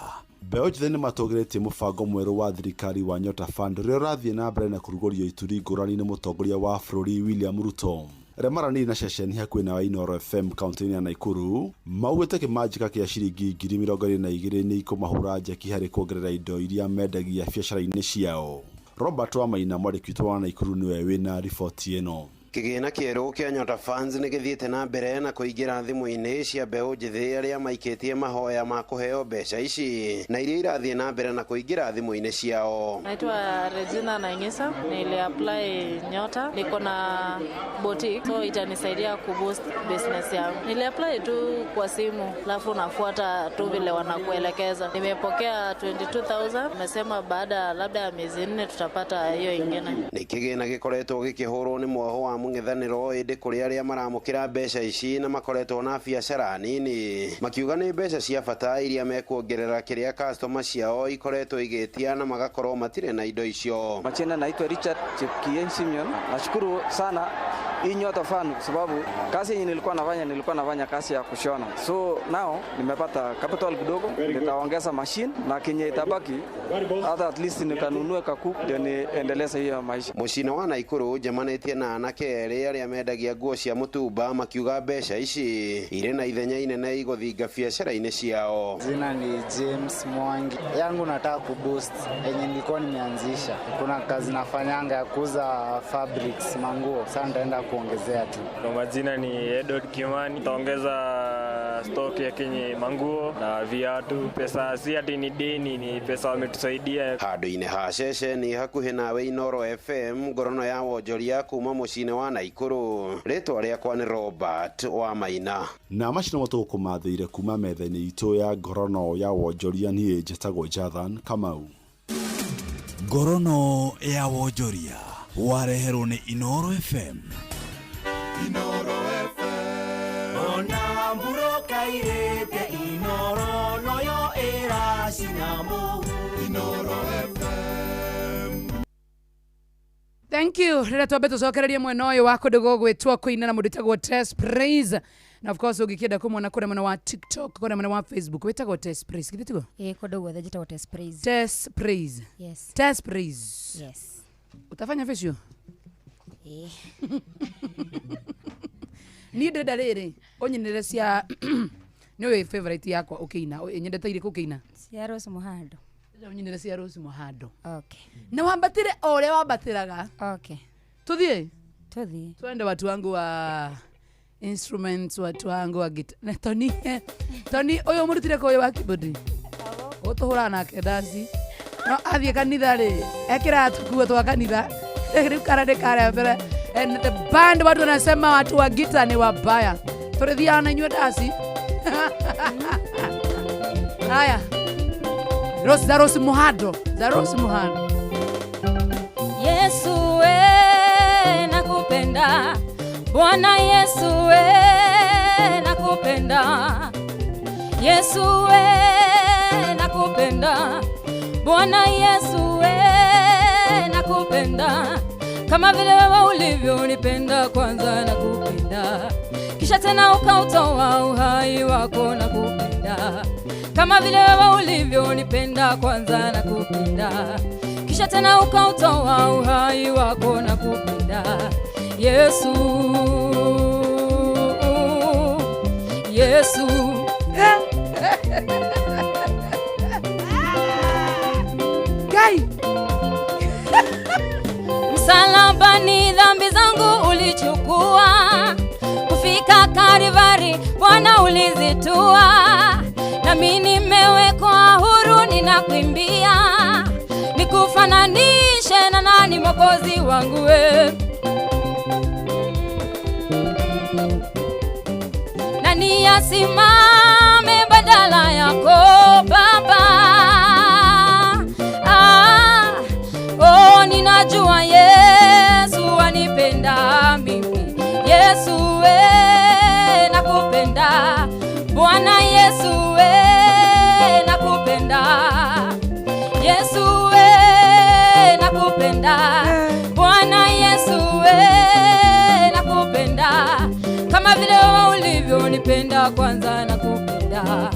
Mbeũ njĩthĩ nĩ matũgĩrĩtie mũbango mwerũ wa thirikari wa Nyota Fund ũrĩa ũrathiĩ na mbere na kũrugũrio ituri ngũrani nĩ mũtongoria wa bũrũri William Ruto. Arĩa maranĩirie na ceceni hakuhĩ na Inooro FM kaunti-inĩ ya Nakuru maugĩte kĩmanjĩka kĩa ciringi 22,000 nĩ ikũmahũra njeki harĩ kuongerera indo iria mendagia biacara-inĩ ciao. Robert Wamaina mwandĩki witũ wa Nakuru nĩwe wĩna riboti ĩno. Kĩgĩna kĩerũ kĩa Nyota Funds nĩ gĩthiĩte na mbere na kũingĩra thimũ-inĩ cia mbeũ njĩthĩ arĩa maikĩtie mahoya ma kũheo mbeca ici na iria irathiĩ na mbere na kũingĩra thimũ-inĩ ciao. Naitwa Regina Naingisa, niliapply Nyota, niko na boutique so itanisaidia kuboost business yangu. Niliapply tu kwa simu, alafu nafuata tu vile wanakuelekeza. Nimepokea 22,000, nimesema baada labda ya miezi 4 tutapata hiyo ingine. Nĩ kĩgĩna gĩkoretwo gĩkĩhũrwo nĩ mwaho wa mũng'ethanĩro ĩndĩ kũrĩ arĩa maramũkĩra mbeca ici na makoretwo na biacara nini makiuga nĩ mbeca cia bata iria mekuongerera kĩrĩa customer ciao ikoretwo igĩtia na magakorwo matirĩ na indo icio. Majina naitwa Richard Chepkien Simeon. Nashukuru sana hii Nyota Fund kwa sababu kazi yenye nilikuwa nafanya kazi ya kushona. So now nimepata capital kidogo, nitaongeza machine na kenye itabaki hata at least nikanunue kakuku ndio niendeleze hiyo maisha. Mũciĩ-inĩ wa Nakuru njemanĩtie na anake erĩ arĩa mendagia nguo cia mũtumba makiuga mbeca ici irĩ na ithenya inene igũthinga biacara-inĩ ciao. Jina ni James Mwangi. Yangu nataka kuboost yenye nilikuwa nimeanzisha. Kuna kazi nafanyanga ya kuuza fabrics manguo. Sasa nitaenda kuongezea tu. Kwa majina ni Edward Kimani. Taongeza stock ya kenye manguo na viatu. Pesa si ati ni deni, ni pesa wametusaidia. Handũ-inĩ ha ceceni hakuhĩ nawe Inooro FM ngorono ya wonjoria kuma mũciĩ-inĩ wa Nakuru. Rĩtwa rĩakwa nĩ Robert wa Maina. Na macio nĩmo tũgũkũmathĩire kuma metha-inĩ itũ ya ngorono ya wonjoria. Niĩ njĩtagwo Jathan Kamau. Ngorono ya wonjoria wareherwo nĩ Inooro FM. Inooro FM. Ona mburoka irĩte Inooro noyo ĩracina mũhu. Inooro FM. Thank you. Rĩrĩa twambe tũcokererie mwena ũyũ wa kũndũ gũgwĩtwo kũina na mũndũ wĩtagwo Tess Praise. Na of course ũngĩkĩenda kũmuona kũrĩa mwena wa TikTok, kũrĩa mwena wa Facebook, wĩtagwo Tess Praise. Githĩ tiguo? Ĩĩ, kũndũ guothe njĩtagwo Tess Praise. Tess Praise. Yes. Tess Praise. Yes. Utafanya facial? Ĩĩ. Niĩ ndĩrenda rĩrĩ ũnyinĩre cia nĩ ũyũ favorite yakwa ũkĩina, nyendete irĩkũ ũkĩina? Cia Rose Muhando. Ũnyinĩre cia Rose Muhando. Okay. Na wambatĩre o ũrĩa wambatĩraga. Okay. Tuthiĩ? Tuthiĩ. Twende watu wangu wa instruments, watu wangu wa guitar. Na Tony, Tony ũyũ mũrutire kũ ũyũ wa keyboard? Ũtũhũraga nake ndaci. No athiĩ kanitha rĩ, ekĩraga tũkuo twa kanitha. Rĩu kara nĩ karĩa mbere. And the band watu wanasema watu wa guitar ni wabaya. Tũrĩthiaga na inyuĩ ndaci. Haya. Rose za Rose Muhando. Za Rose Muhando. Yesu we nakupenda, Bwana Yesu we nakupenda, Yesu we nakupenda, Bwana Yesu we nakupenda, kama vile wewe ulivyonipenda kwanza nakupenda, kisha tena ukautoa uhai wako nakupenda, kama vile wewe ulivyonipenda kwanza nakupenda, kisha tena ukautoa uhai wako nakupenda. Yesu, Yesu. Gai. Msalabani dhambi zangu ulichukua, kufika Kalvari Bwana ulizitua, nami nimewekwa huru ninakuimbia, nikufananishe na nani Mwokozi wangu we? Nani asimame badala yako Baba? Ah, oh, ninajua Yesu anipenda mimi. Yesu we nakupenda, Bwana Yesu we nakupenda, Yesu we nakupenda, Bwana Yesu we nakupenda, kama vile wewe ulivyonipenda kwanza nakupenda,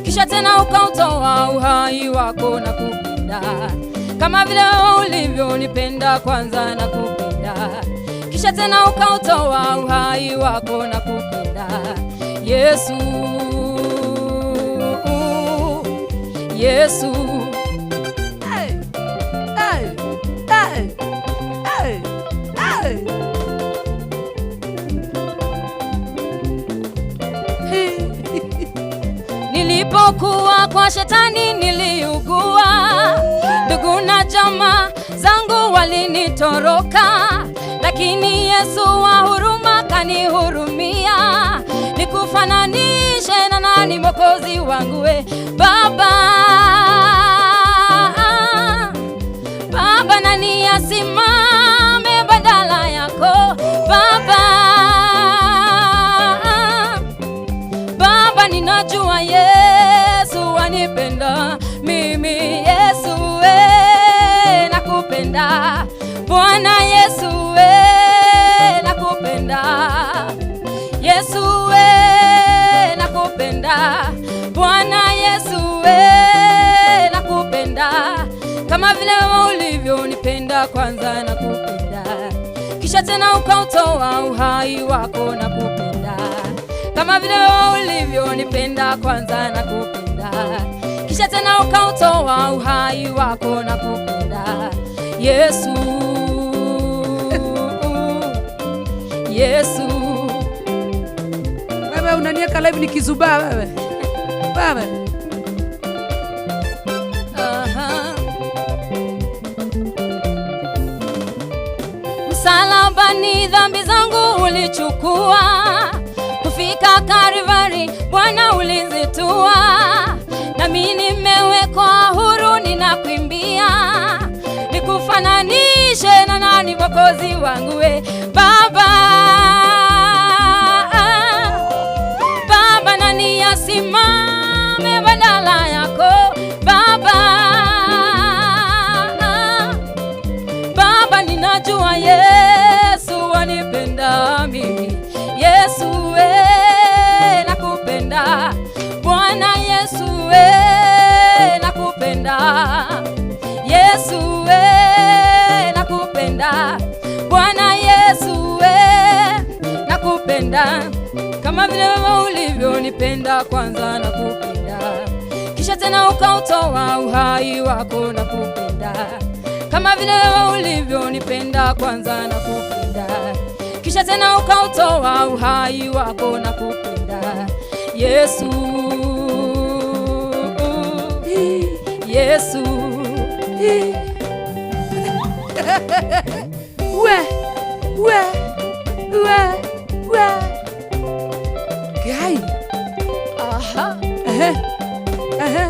kisha tena ukautoa uhai wako nakupenda, kama vile wewe ulivyonipenda kwanza nakupenda, kisha tena ukautoa uhai wako nakupenda. Yesu, Yesu. Hey, hey, hey, hey, hey. Nilipokuwa kwa shetani niliugua, ndugu na jamaa zangu walinitoroka, lakini Yesu wa huruma kanihurumia. Nikufananishe na nani Mwokozi wangu we Baba? Baba, nani asimame badala yako Baba? Baba, ninajua Yesu anipenda mimi. Yesu we nakupenda, Bwana Yesu we nakupenda, Yesu we nakupenda, Bwana Yesu we nakupenda, kama vile wewe ulivyonipenda kwanza nakupenda, kisha tena ukautoa uhai wako nakupenda, kama vile wewe ulivyonipenda kwanza nakupenda, kisha tena ukautoa uhai wako nakupenda. Yesu, Yesu. Wewe unanieka live nikizubaa wewe. Wewe. Aha. Msalabani dhambi zangu ulichukua, kufika Kalvari Bwana ulizitua, nami nimewekwa huru ninakuimbia, nikufananishe na nani Mwokozi wangu we Baba? Baba, nani asimame badala yako Baba? Baba, ninajua Yesu anipenda mimi. Yesu we nakupenda, Bwana Yesu we nakupenda, Yesu we nakupenda, Bwana Yesu we nakupenda, kama vile wewe ulivyonipenda kwanza nakupenda, kisha tena ukautoa uhai wako nakupenda, kama vile wewe ulivyonipenda kwanza nakupenda, kisha tena ukautoa uhai wako nakupenda. Yesu, Yesu. We, we, we, we. Gai. Aha. Ehe. Ehe.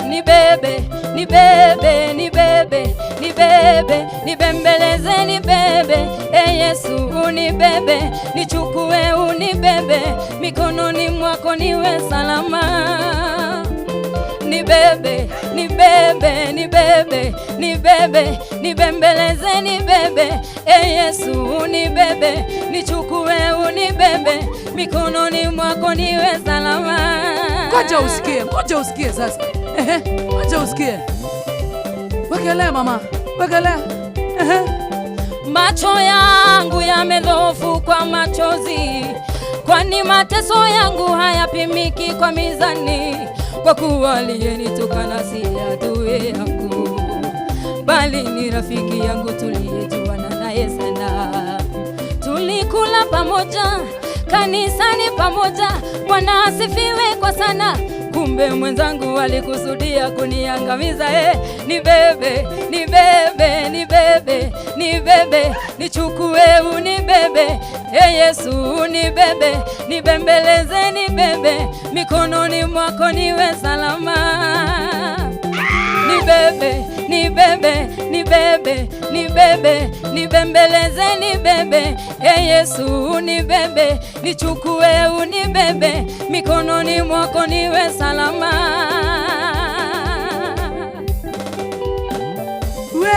Nibebe, nibebe, nibebe, nibebe, nibembeleze, nibebe, e Yesu unibebe, nichukue unibebe, mikononi mwako niwe salama. Nibebe, nibebe, nibebe, nibebe, nibembeleze, nibebe, e Yesu unibebe, nichukue unibebe, mikononi mwako niwe salama. Ngoja usikie, ngoja usikie sasa. Ehe, ngoja usikie. Wekelea mama, wekelea. Ehe. Macho yangu yamedhoofu kwa machozi, kwani mateso yangu hayapimiki kwa mizani. Kwa kuwa aliyenitukana si adui yangu, bali ni rafiki yangu tuliyejuana naye sana. Tulikula pamoja kanisani pamoja, Bwana asifiwe kwa sana. Kumbe mwenzangu alikusudia kuniangamiza. Nibebe, nibebe, nibebe, nibebe, nichukue unibebe, e Yesu unibebe, nibembeleze, nibebe, mikononi mwako niwe salama. Nibebe, nibebe, nibebe, nibebe, nibembeleze, nibebe, e Yesu unibebe, nichukue unibebe, mikononi mwako niwe salama. We.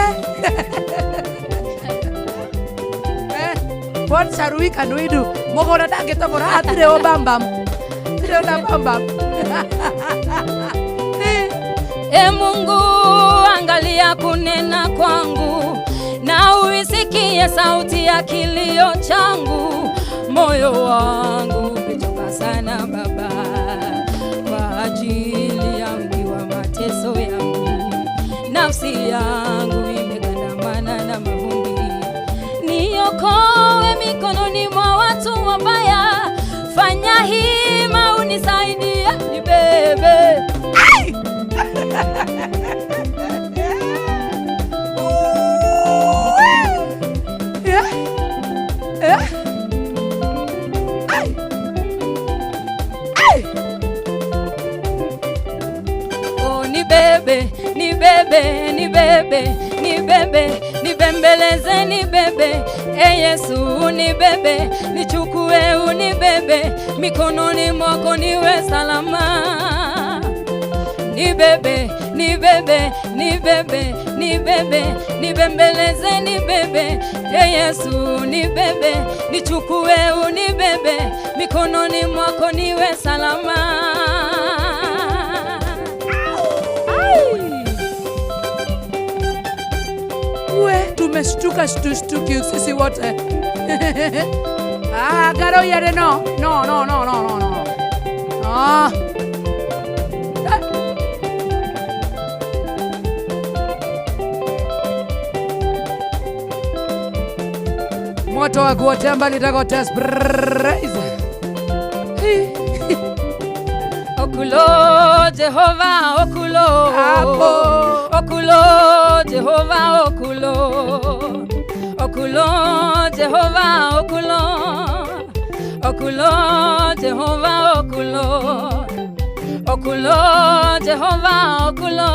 What shall we can we do? Mogora ndangĩtobora hatirĩ ũ bambam. Hatirĩ ũna bambam. E Mungu, angalia kunena kwangu na uisikie sauti ya kilio changu. Moyo wangu umechoka sana Baba, kwa ajili ya wingi wa mateso yangu. Nafsi yangu imegandamana na mavumbi, niokoe mikononi mwa watu wabaya. Fanya hima unisaidie, nibebe. Yeah. Yeah. Ai. Ai. Oh, nibebe, nibebe, nibebe, nibebe, nibembeleze, nibebe, e Yesu unibebe, nichukue unibebe, mikononi mwako niwe salama. Nibebe, nibebe, nibebe, nibebe, nibembeleze, nibebe, e Yesu nibebe, nichukue unibebe, mikononi mwako niwe salama. Ai! We, tumeshtuka shtushtuki sisi wote. Ah, garo yare no. No, no, no, no, no, no. Ah. Moto wa kuotea mbali takotes praise. Okulo Jehova, okulo. Apo. Okulo Jehova, okulo. Okulo Jehova, okulo. Okulo Jehova, okulo. Okulo Jehova, okulo.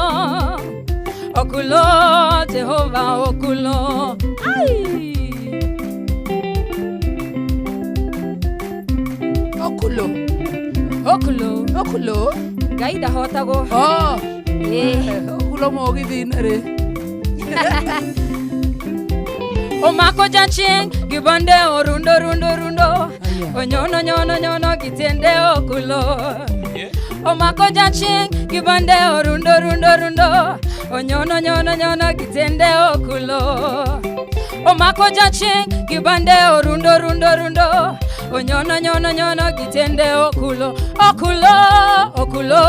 Okulo Jehova, okulo. Ai! Okulo. Okulo. Okulo. Ngai ndahotagwo. Oh. Okulo mũgithi-inĩ rĩ. Omako jachien gibonde orundo rundo rundo. Onyono nyono nyono gitiende okulo. Omako jachien gibonde orundo rundo rundo. Onyono nyono nyono gitiende okulo. Omako jachien gibonde orundo rundo rundo. Onyono nyono nyono gitiende okulo. Okulo, okulo,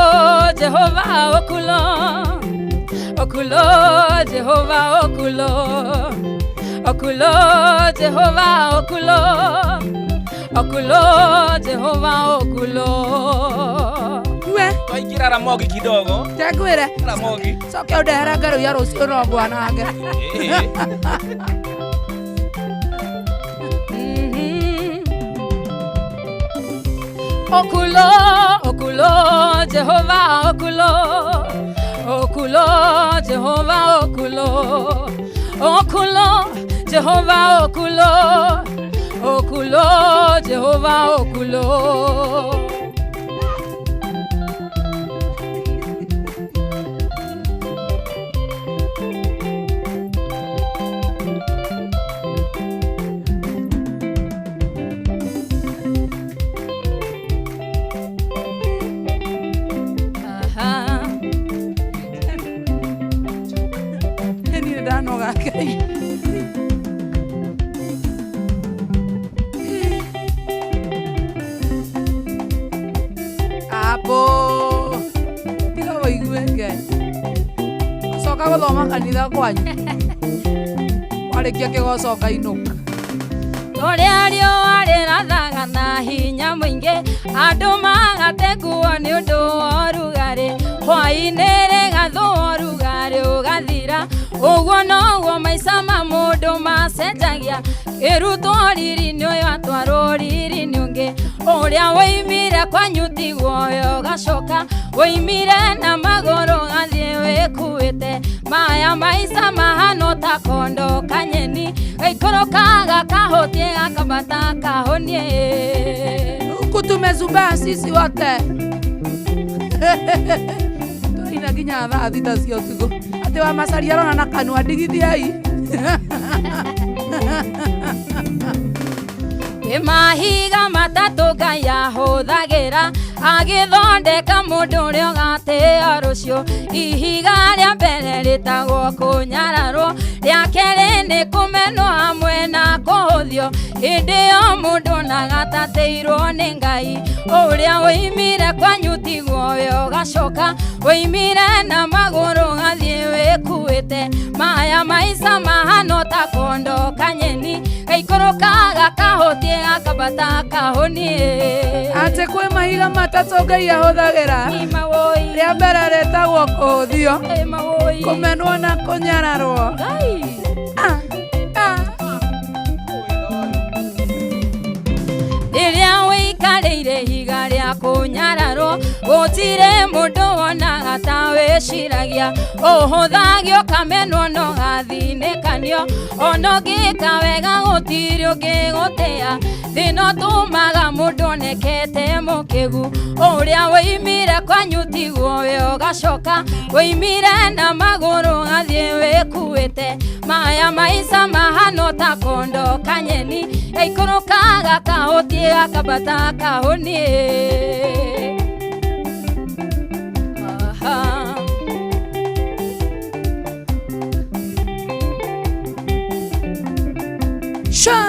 Jehova okulo. Okulo, Jehova okulo. Okulo, Jehova okulo. Okulo, Jehova okulo. We, twaingĩra Ramogi kidogo. Njakwĩre. Ramogi. Coke ũndehera ngero ya rũciũ no ngwanange. Okulo, okulo, Jehova okulo. Okulo, Jehova okulo. Okulo, Jehova okulo. Okulo, Jehova okulo. Aha. Niĩ ndanoga Ngai. Apo tiga wĩigue Ngai. Coka gũthoma kanitha kwanyu warĩkia kĩgoco ũkainũka. Ũrĩa riũa rĩrathaga na hinya mũingĩ, andũ magate nguo nĩ ũndũ wa ũrugarĩ, hwaĩ-inĩ rĩgathũa ũrugarĩ ũgathira, ũguo noguo maica ma mũndũ macenjagia, ĩrutwo riri-inĩ ũyũ atwarwo riri-inĩ ũngĩ, ũrĩa woimire kwanyu tiguo ũyũ ũgacoka, woimire na magũrũ ũgathiĩ wĩkuĩte, maya maica mahana ta kondo kanyeni, gaikũrũkaga kahũtie gakambata kahonie. Huku tumezubaa sisi wote tũraina nginya thaa thita cia ũtukũ atĩ wa macaria arona na kanua ndigithiai. Kwĩ mahiga matatũ Ngai ahũthagĩra agĩthondeka mũndũ ũrĩa ũgatĩo rũciũ. Ihiga rĩa mbere rĩtagwo kũnyararwo, rĩa kerĩ nĩ kũmenwo hamwe na kũhũthio. Hĩndĩ ĩyo mũndũ nagatatĩirwo nĩ Ngai, ũrĩa woimire kwanyu tiguo ũyũ ũgacoka, woimire na magũrũ ũgathiĩ wĩkuĩte. Maya maica mahana ta kondo kanyeni, gaikũrũkaga kahũtie gakambata kahonie. Atĩ kwĩ mahiga matatũ Ngai ahũthagĩra, rĩa mbere rĩtagwo kũhũthio, kũmenwo na kũnyararwo. Rĩrĩa wĩikarĩire ihiga rĩa kũnyararwo, gũtirĩ mũndũ wonaga ta wĩciragia, ũhũthagio ũkamenwo no gathinĩkanio, ona ũngĩka wega gũtirĩ ũngĩgũtĩa. Thĩna ũtũmaga mũndũ onekete mũkĩgu, ũrĩa woimire kwanyu tiguo ũyũ ũgacoka, woimire na magũrũ ũgathiĩ wĩkuĩte. Maya maica mahana ta kondo kanyeni, gaikũrũkaga kahũtie gakambata kahonie. Aha. Sha.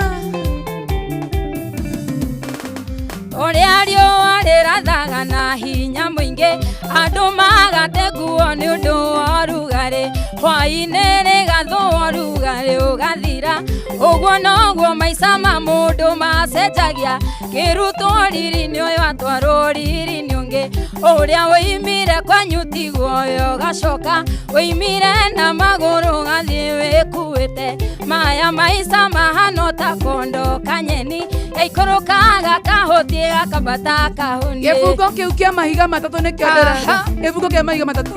Ũrĩa riũa rĩrathaga na hinya mũingĩ, andũ magate nguo nĩ ũndũ wa ũrugarĩ, hwaĩ-inĩ rĩgathũa ũrugarĩ ũgathira, ũguo noguo maica ma mũndũ macenjagia, kĩrutwo riri-inĩ ũyũ atwarwo riri-inĩ ũngĩ, ũrĩa woimire kwanyu tiguo ũyũ ũgacoka, woimire na magũrũ ũgathiĩ wĩkuĩte. Maya maica mahana ta kondo kanyeni, gaikũrũkaga kahũtie gakambata kahonie. Gĩbungo kĩu kĩa mahiga matatũ nĩkĩo ndĩrenda. Gĩbungo kĩa mahiga matatũ.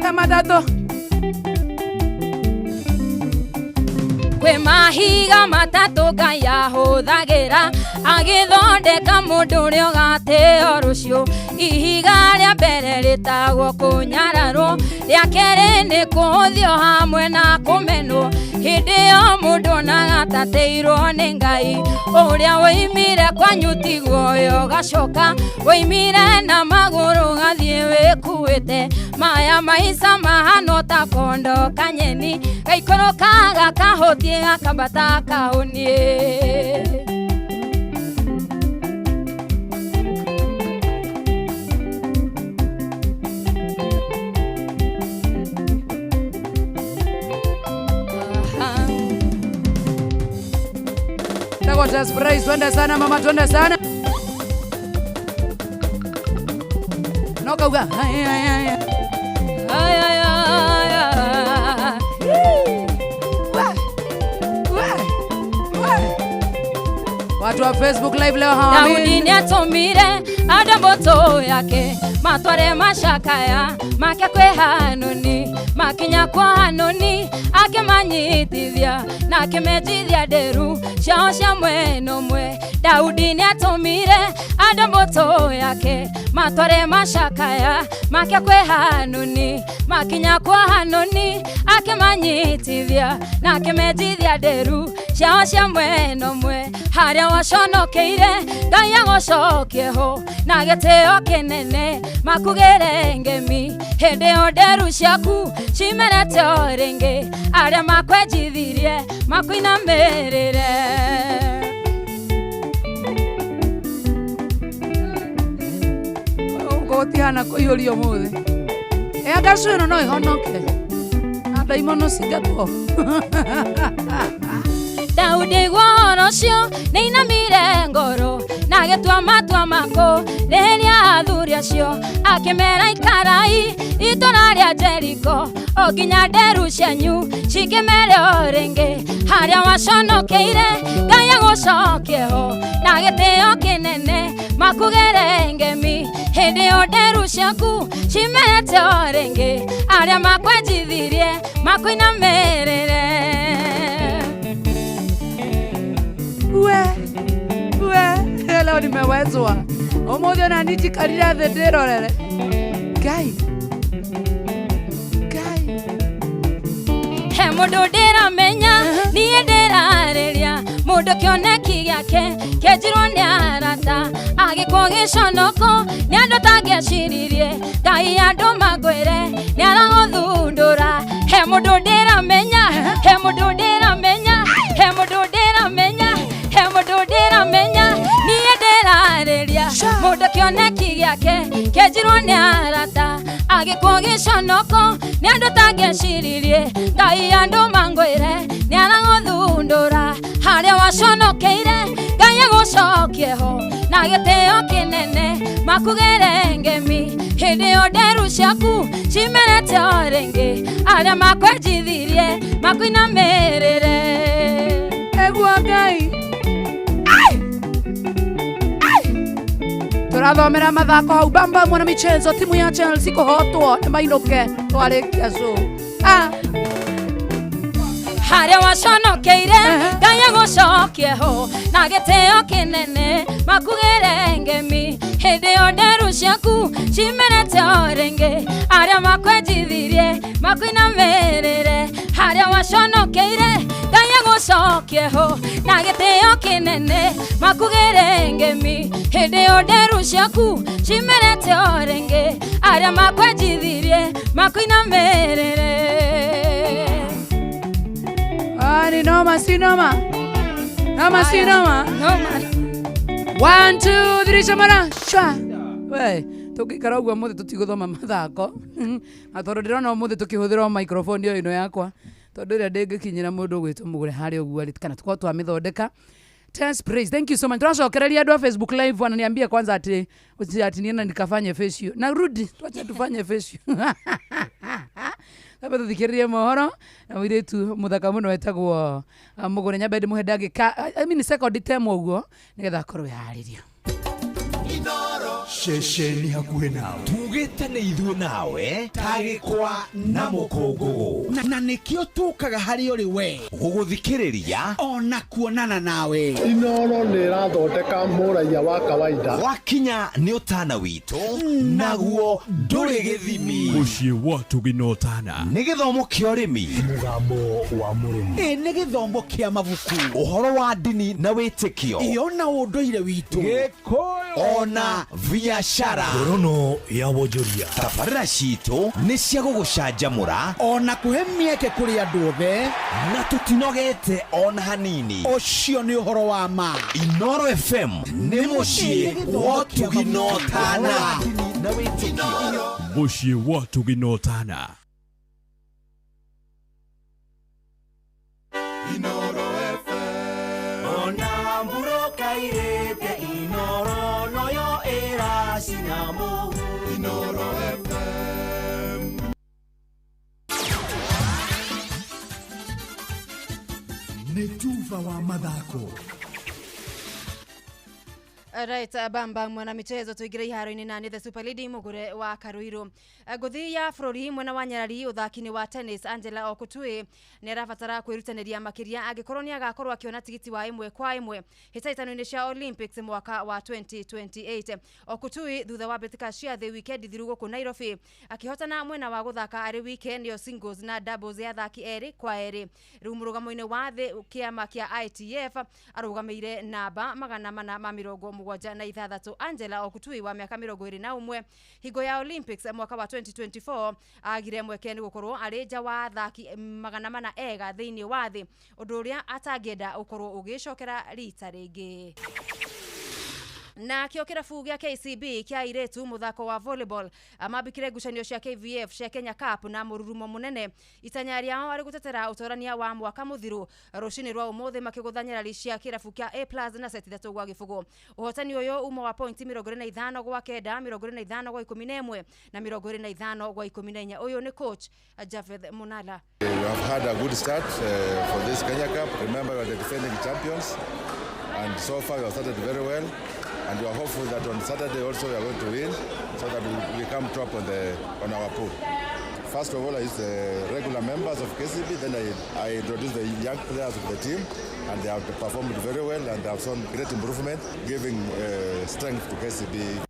Kĩa matatũ. Kwĩ mahiga matatũ Ngai ahũthagĩra agĩthondeka mũndũ ũrĩa ũgatĩo rũciũ. Ihiga rĩa mbere rĩtagwo kũnyararwo, rĩa kerĩ nĩ kũhũthio hamwe na kũmenwo. Hĩndĩ ĩyo mũndũ onagatatĩirwo nĩ Ngai, ũrĩa woimire kwanyu tiguo ũyũ ũgacoka, woimire na magũrũ ũgathiĩ wĩkuĩte. Maya maica mahana ta kondo kanyeni, gaikũrũkaga kahũtie gakambata kahonie. Tagwa Just Praise, twende sana mama, twende sana. No kauga. Ay, ay, ay. Ay, ay, ay, ay. Watu wa Facebook live leo Daudi hawaamini. nĩatũmire andũ mbũtũ yake matware macakaya make kwĩ Hanuni, makinya kwa Hanuni akĩmanyitithia na akĩmenjithia ndĩru ciao cia mwena ũmwe. Daudi nĩatũmire andũ mbũtũ yake matware macakaya make kwĩ Hanuni, makinya kwa Hanuni akĩmanyitithia na akĩmenjithia ndĩru ciao cia mwena ũmwe. Harĩa waconokeire Ngai agũcokie ho na gĩtĩo kĩnene makugĩre ngemi hĩndĩ ĩyo nderu ciaku cimerete o rĩngĩ arĩa makwenjithirie makuinamĩrĩre. Gũtihana kũiyũria ũmũthĩ. Ĩ anga ĩno no ĩhonoke na ndaimono cingatwo. Daudi aigua ũhoro ũcio nĩainamire ngoro na agĩtua matua mako rĩhĩria athuri acio akĩmera ikarai itũra rĩa Jeriko o nginya nderu cianyu cikĩmere o rĩngĩ harĩa waconokeire Ngai agũcokie ho na gĩtĩo kĩnene makugĩre ngemi hĩndĩ ĩyo nderu ciaku cimerete o rĩngĩ arĩa makwenjithirie makuinamĩrĩre. We we leo nimewezwa ũmũthĩ ona niĩ njikarire thĩ ndĩrorere. Ngai Ngai He mũndũ ndĩramenya niĩ ndĩrarĩria mũndũ kĩoneki gĩake kĩenjirwo nĩ arata agĩkwo gĩconoko nĩ andũ tangĩaciririe Ngai andũ mangwĩre nĩ aragũthundũra. He mũndũ ndĩramenya, he mũndũ ndĩramenya, he mũndũ ndĩramenya, he mũndũ ndĩramenya niĩ ndĩrarĩria mũndũ kĩoneki gĩake kĩenjirwo nĩ arata agĩkwo gĩconoko nĩ andũ tangĩaciririe Ngai andũ mangwĩre nĩ aragũthundũra harĩa waconokeire Ngai agũcokie ho na gĩtĩo kĩnene makugĩre ngemi hĩndĩ ĩyo nderu ciaku cimerete o rĩngĩ arĩa makwenjithirie makuinamĩrĩre. Eguo Ngai tũrathomera mathako hau bamba mwana michezo timu ya Chelsea kũhotwo nĩ mainũke twarĩkia show. Ah. Harĩa waconokeire Ngai agũcokie ho na gĩtĩo kĩnene makugĩre ngemi hĩndĩ ĩyo nderu ciaku cimerete o rĩngĩ arĩa makwenjithirie makuinamĩrĩre harĩa waconokeire Ngai agũcokie ho na gĩtĩo kĩnene makugĩre ngemi hĩndĩ ĩyo nderu ciaku cimerete o rĩngĩ arĩa makwenjithirie makuinamĩrĩre. Ah, ni noma si noma. Noma si noma. Noma. 1 2 3 shamara. Shwa. We, tũngĩikara ũguo ũmũthĩ tũtigũthoma mathako na tondũ ndĩrona ũmũthĩ tũkĩhũthĩra microphone ĩyo ĩno yakwa tondũ ĩrĩa ndĩngĩkinyĩra mũndũ ũgwĩtwo mũgũre harĩa ũguo arĩ kana tũkorwo twamĩthondeka. Tess Praise, thank you so much. Turacokereria andũ a Facebook live wananiambia kwanza ati ati nienda nikafanye facial. Na rudi, tuache tufanye facial. Hapa tuthikiririe mohoro na mũirĩtu mũthaka mũno wetagwo Mũgũre nyambe ndĩmũhe ndagĩka I mean second term ũguo nĩgetha akorwo eharĩria. Ceceni hakuhĩ nawe tugĩte nĩ ithuĩ nawe tagĩkwa na mũkũngũgũ na nĩkĩo tũkaga harĩ ũrĩ we gũgũthikĩrĩria ona kuonana nawe. Inoro nĩ ĩrathondeka mũraiya wa kawaida wakinya nĩ ũtana witũ naguo ndũrĩ gĩthimi. Mũciĩ wa tũgĩnotana nĩ gĩthomo kĩa ũrĩmi mũgambo wa mũrĩmi ĩ nĩ gĩthomo kĩa mabuku ũhoro wa ndini na wĩtĩkio ĩyo na ũndũire witũ Gĩkũyũ ona biashara ngorono ya wonjoria tabarĩra citũ nĩ cia gũgũcanjamũra ona kũhe mĩeke kũrĩ andũ othe na tũtinogete ona hanini. Ũcio nĩ ũhoro wa ma. Inoro FM nĩ mũciĩ wa tũginotana. Mũciĩ wa tũginotana. Inoro FM ona mburoka irĩte Inoro noyo ĩracina mũhu. Inoro FM. Nĩ tuba wa mathako. Right, bamba mwana michezo tuingire iharo-inĩ na nĩ the super lady mũgũre wa Karuiru. Ngũthi ya bũrũri mwena wa nyarari ũthaki-inĩ wa tennis Angela Okutui nĩ arabatara kwĩrutanĩria makĩria angĩkorwo nĩ agakorwo akĩona tigiti wa ĩmwe kwa ĩmwe hĩtahĩtano-inĩ cia Olympics mwaka wa 2028. Okutui thutha wa mbĩtĩka cia thĩ wikendi thiru gũkũ Nairobi akĩhotana mwena wa gũthaka arĩ wike nĩyo singles na doubles ya athaki erĩ kwa erĩ. Rĩu mũrũgamo-inĩ wa thĩ kĩama kĩa ITF arũgamĩire namba 476. Angela Okutui wa mĩaka 21 hingo ya Olympics mwaka wa 2024 agire mweke nĩ gũkorwo arĩ nja wa athaki 400 ega thĩinĩ wa thĩ, ũndũ ũrĩa atangĩenda ũkorwo ũgĩcokera rita rĩngĩ. Na kĩo kĩrabu gĩa KCB kĩa airĩtu mũthako wa volleyball mambikire ngucanio cia KVF cia Kenya Cup na mũrurumo mũnene itanya rĩao arĩ gũtetera ũtorania wa mwaka mũthiru rũcinĩ rwa ũmũthĩ makĩgũtha nyarari cia kĩrabu kĩa A+ na seti 3-0. Ũhotani ũyũ uma wa pointi 25 gwa 9, 25 gwa 11 na 25 gwa 14. Ũyũ nĩ coach Javeth Munala. We have had a good start for this Kenya Cup. Remember, we are the defending champions, and so far we have started very well, and we are hopeful that on Saturday also we are going to win, so that we come top on our pool. First of all, I use the regular members of KCB, then I introduce the young players of the team, and they have performed very well and they have shown great improvement, giving strength to KCB.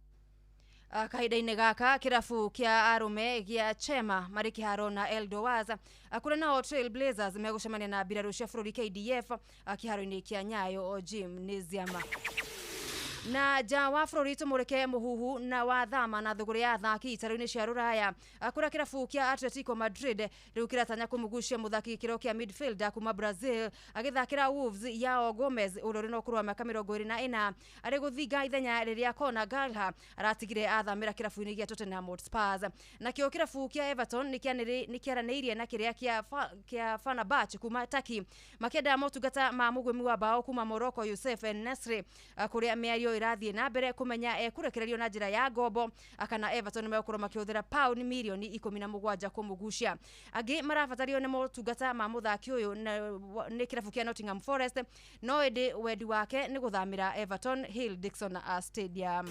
Kahinda-inĩ gaka kĩrabu kĩa arũme gĩa Chema marĩ kĩharo na Eldowas, kũrĩa nao Trail Blazers megũcemania na mbirarũ cia bũrũri KDF kĩharo-inĩ kĩa Nyayo Gymnasium. Na nja wa bũrũri tũmũrĩke mũhuhu na wa thama na thũgũrĩ ya athaki itarũ-inĩ cia rũraya, kũrĩa kĩrabu kĩa Atletico Madrid rĩu kĩratanya kũmũgucia mũthaki gĩkĩro kĩa midfielder kuma Brazil agĩthakĩra Wolves Yao Gomez ũrĩa ũrĩ na ũkũrũ wa mĩaka 24 arĩ gũthinga ithenya rĩrĩa Conor Gallagher aratigire athamĩra kĩrabu-inĩ gĩa Tottenham Hotspur. Nakĩo kĩrabu kĩa Everton nĩkĩaranĩirie na kĩrĩa kĩa Fenerbahce kuma Turkey makĩenda motungata ma mũgwĩmi wa bao kuma Morocco Youssef En-Nesyri, kũrĩa mĩario ĩrathiĩ na mbere kũmenya ekũrekererio na njĩra ya ngombo kana Everton megũkorwo makĩhũthĩra pauni mirioni 17 kũmũgucia. Angĩ marabatario nĩ motungata ma mũthaki ũyũ nĩ kĩrabu kĩa Nottingham Forest, no ĩndĩ wendi wake nĩ gũthamĩra Everton Hill Dixon Stadium.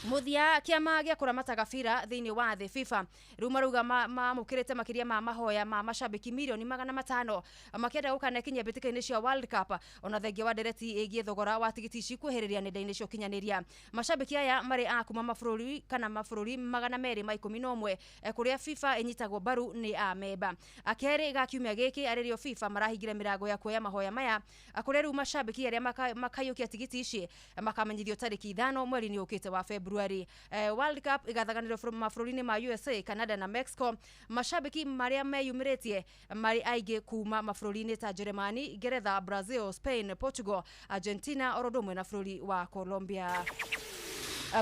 Mũthia kĩama gĩa kũramata gabira thĩinĩ wa thĩ FIFA rĩu marauga mamũkĩrĩte makĩria ma mahoya ma macambĩki mirioni 500 makĩenda gũkanekinyia mbĩtĩka-inĩ cia World Cup ona thengia wa ndereti ĩgiĩ thogora wa tigiti ici kwĩhĩrĩria nenda-inĩ cia ũkinyanĩria. Macambĩki aya marĩ a kuma mabũrũri kana mabũrũri 211 kũrĩa FIFA ĩnyitagwo mbaru nĩ amemba. Akerĩ ga kiumia gĩkĩ arĩrĩo FIFA marahingire mĩrango ya kuoya mahoya maya kũrĩa rĩu macambĩki arĩa makaiyũkia tigiti ici makamenyithio tarĩki 5 mweri-inĩ ũkĩte wa February. World Cup igathaganĩrio mabũrũri-inĩ ma USA, Canada na Mexico. Macambĩki marĩa meyumĩrĩtie marĩ aingĩ kuma mabũrũri-inĩ ta Germany, Ngeretha, Brazil, Spain, Portugal, Argentina oro ũndũ ũmwe na bũrũri wa Colombia.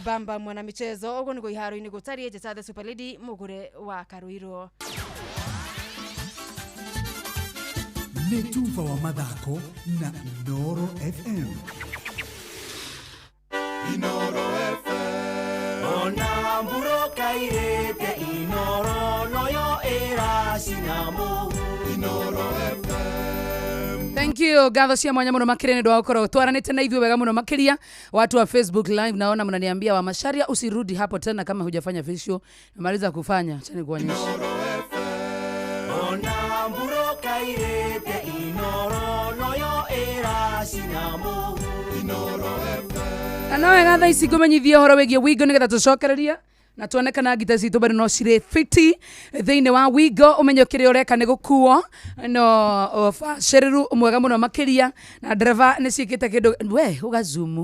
Bamba mwana michezo ũguo nĩguo iharo-inĩ gũtariĩ. Njĩta the Super Lady mũgũre wa Karuirũ. Nĩ tuba wa mathako na Inooro FM. Inooro FM. Ona mburo kairete Inooro noyo ĩracina mũhu. Inooro FM. Thank you ngatho cia mwanya muno makiria nĩ ũndũ wa gũkorwo twaranĩte na ithuĩ wega muno makiria. Watu wa Facebook Live naona mnaniambia wa Macharia usirudi hapo tena kama hujafanya facial. Namaliza kufanya, acha nikuonyeshe. Ona mburo kairete Inooro noyo ĩracina mũhu. Inooro FM. Na no wega thaa ici ngũmenyithie ũhoro wĩgiĩ Wigo nĩgetha tũcokererie na tuone kana ngita citũ bado no cirĩ fiti thĩinĩ wa Wigo. Ũmenye kĩrĩa ũreka nĩ gũkuo no ũbacĩrĩru mwega mũno makĩria na ndereba nĩ ciĩkĩte kĩndũ we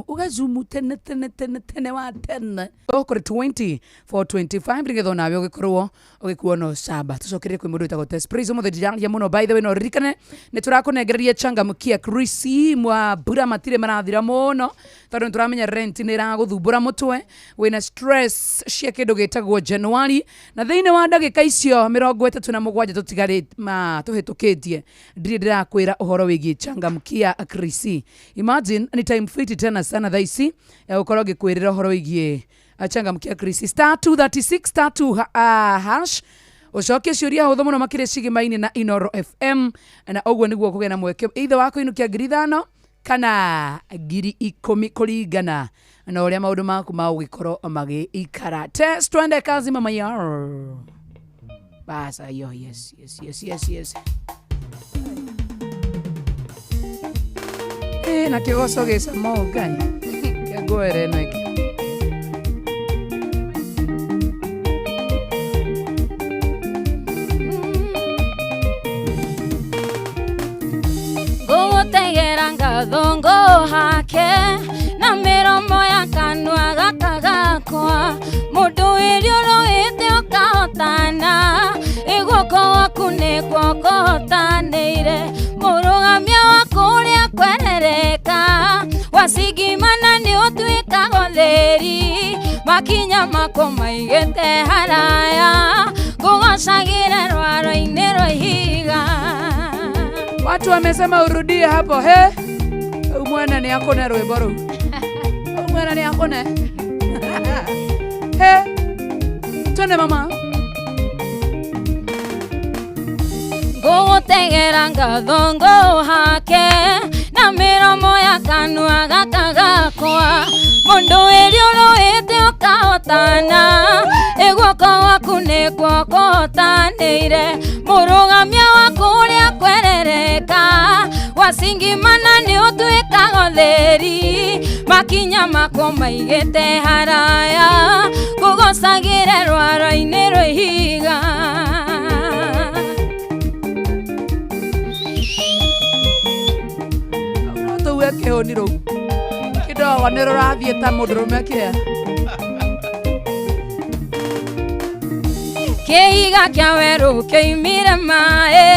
ũgazumu tene tene tene tene wa tene ũkũrĩ 20 for 25 nĩgetha onawe ũgĩkorwo ũgĩkuo no camba. Tũcokererie kwĩ mũndũ wĩtagwo Tess Praise. Ũmũthĩ ndiraria mũno, by the way, no ririkane nĩ tũrakũnengereria changamkia Chris mwa mbura matirĩ marathira mũno tondũ nĩ tũramenya rent nĩ ĩragũthumbũra mũtwe, wĩna stress cia kĩndũ gĩtagwo January, na thĩinĩ wa ndagĩka icio 37 tũtigarĩte tũhĩtũkĩtie ndirĩ ndĩrakwĩra ũhoro wĩgiĩ changamkia Chris. Imagine ni time fit tena sana thaa ici ya gũkorwo ngĩkwĩrĩra ũhoro wĩgiĩ changamkia Chris. Star 236 star 2 hash ucokie ciũria hũthũ mũno makĩria cigima-inĩ na Inooro FM, na ũguo nĩguo kũgĩa na mweke either wa kũinũkia 5,000 Kana 10,000 kũringana na ũrĩa maũndũ maku magũgĩkorwo magĩikara. Test, twende kazi mama yao. Basa yo, yes yes yes yes yes. Eh, na kĩgoco gĩcama ũũ Ngai kĩnguoere ĩno ĩngĩ. Ngũgũtegera ngatho ngũhake na mĩromo ya kanua gaka gakwa mũndũ wĩriũrũĩte ũkahotana ĩguoko gwaku nĩkuo kũhotanĩire mũrũgamia wa kũrĩa kwerereka wacigimana nĩ ũtuĩkaga ũtheri makinya mako maigĩte haraya ngũgocagĩre rwaro-inĩ rwa ihiga. Watu wamesema urudie hapo he. Umwana ni akone rwimbo rũu. Umwana ni akone. He. Twende mama. Ngũgũtegera ngatho ngũhake na mĩromo ya kanua gaka gakwa mũndũ wĩriũrũĩte ũkahotana ĩguoko gwaku nĩkuo kũhotanĩire mũrũgamia wa kũrĩa kwerereka wacingimana nĩ ũtuĩkaga ũtheri makinya mako maigĩte haraya ngũgocagĩre rwaro-inĩ rwa ihiga. Tuwe kĩhũni rũu kĩndogo nĩ rũrathiĩ ta mũndũrũme kĩa Kĩhiga kĩa werũ kĩoimire maĩ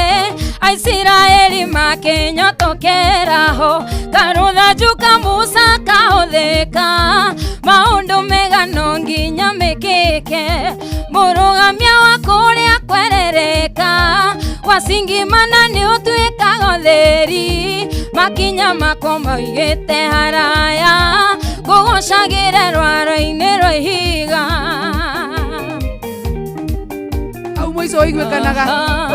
Aisiraeli makĩnyotokera ho karũthanju ka Musa kahũthĩka maũndũ mega no nginya mekĩke mũrũgamia wa kũrĩa kwerereka wacingimana nĩ ũtuĩkaga ũtheri makinya mako maigĩte haraya ngũgocagĩre rwaro-inĩ rwa ihiga. Au mũico ũiguĩkanaga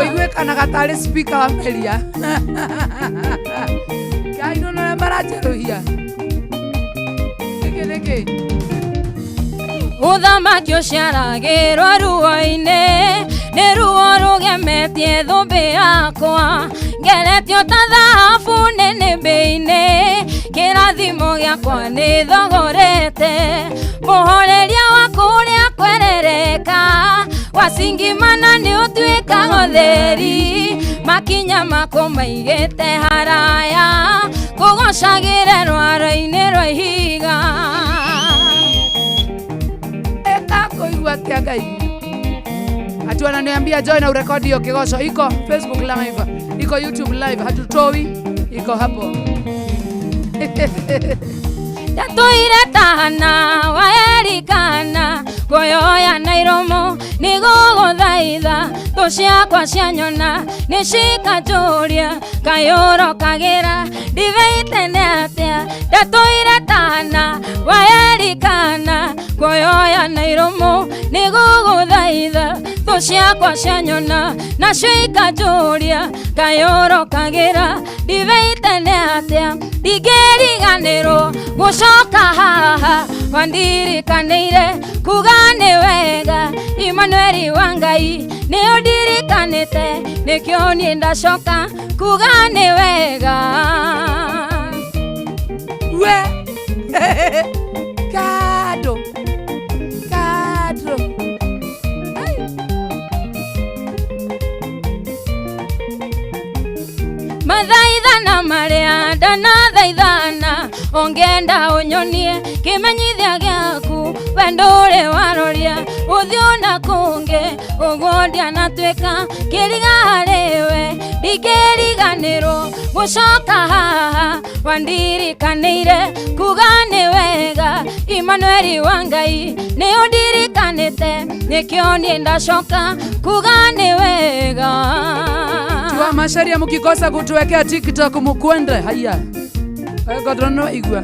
ũiguĩkanaga tarĩ speaker wa meria. Ngai no nĩ maranjerũhia. Nĩkĩ nĩkĩ? Ũthamaki ũciaragĩrwo ruo-inĩ nĩ ruo rũgemetie thũmbĩ yakwa ngeretio ta thahabu nĩnĩmbĩ-inĩ kĩrathimo gĩakwa nĩ thogorete mũhoreria wa kũrĩa kwerereka wacingimana nĩ ũtuĩkaga ũtheri makinya mako maigĩte haraya ngũgocagĩre rwaro-inĩ rwa ihiga. Ekakuigua atĩa Ngai? Ati wananiambia join na urekodi hiyo kigoco iko Facebook live, iko YouTube live, hatutoi, iko hapo. Ndatũire tahana waerikana ngũyoya na iromo nĩgũgũthaitha thũ ciakwa cianyona nĩcikanjũria kayũrokagĩra ndiveitene atĩa ndatũire tahana waerikana ngũyoya na iromo nĩgũgũthaitha thũ ciakwa cianyona nacio ikanjũria kayũrokagĩra ndiveitene atĩa ndingĩriganĩrwo gũcoka haha wandirikanĩire kuga nĩ wega Imanueli wa Ngai nĩ ũndirikanĩte nĩkĩo niĩ ndacoka kuga nĩ wega. We kado kado mathaithana marĩa ndanathaithana ũngĩenda ũnyonie kĩmenyithia gĩaku wendo ũrĩ waroria ũthiũ na kũngĩ ũguo ndianatuĩka kĩriga harĩwe ndingĩriganĩrwo gũcoka haha wandirikanĩire kuga nĩ wega Imanueli wa Ngai nĩ ũndirikanĩte nĩkĩo niĩ ndacoka kuga nĩ wega. Wa masharia mkikosa kutuwekea TikTok mukwende haya. Godrono igua.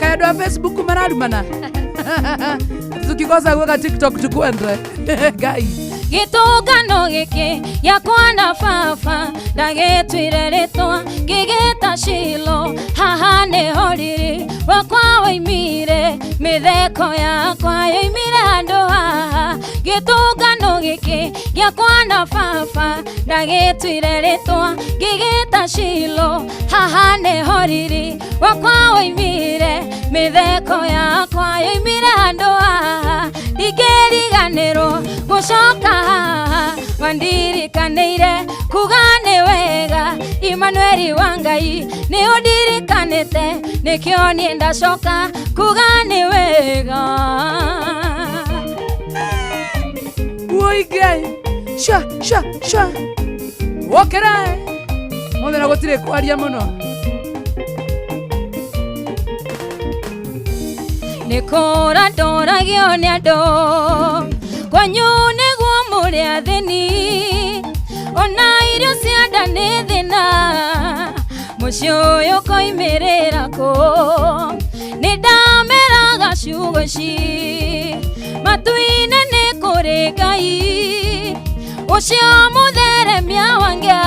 Kaya andũ a Facebook mararumana. Tukikosa gweka TikTok tukwende. Ngai. Gĩtũngano gĩkĩ gĩakwa na baba ndagĩtuire rĩtwa ngĩgĩta Shilo. Haha nĩho riri wakwa woimire, mĩtheko yakwa yoimire handũ haha. Gĩtũngano gĩkĩ gĩakwa na baba ndagĩtuire rĩtwa ngĩgĩta Shilo. Haha nĩho riri wakwa woimire, mĩtheko yakwa yoimire handũ haha. Ndingĩriganĩrwo gũcoka haha, wandirikanĩire kuga nĩ wega. Imanueli wa Ngai nĩ ũndirikanĩte, nĩkĩo niĩ ndacoka kuga nĩ wega. Woi Ngai, sha sha sha, wokera mũthenya gũtirĩ kwaria mũno. Nĩ kũra ndoragio nĩ andũ kwanyu nĩguo mũrĩ athĩni, ona irio cia nda nĩ thĩna, mũciĩ ũyũ ũkoimĩrĩra kũ? Nĩ ndameraga ciugo ici, matu-inĩ nĩ kũrĩ Ngai ũcio mũtheremia wa ngĩa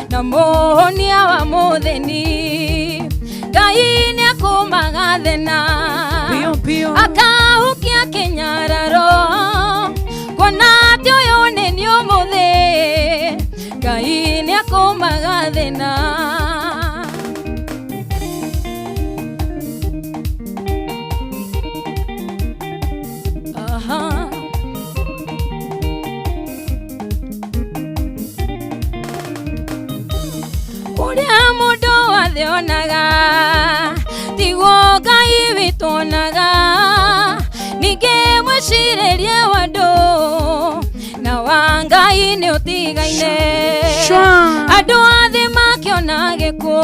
na mũhonia wa mũthĩni. Ngai nĩakũmaga thĩna akahukia kĩnyararo, kuona atĩ ũyũ nĩ niĩ ũmũthĩ. Ngai nĩakũmaga thĩna. Aha. Ũrĩa mũndũ wa thĩ onaga tiguo Ngai witũ onaga, ningĩ mwĩcirĩrie wa andũ na wa Ngai nĩ ũtigaine. Andũ a thĩ makĩona gĩkuũ,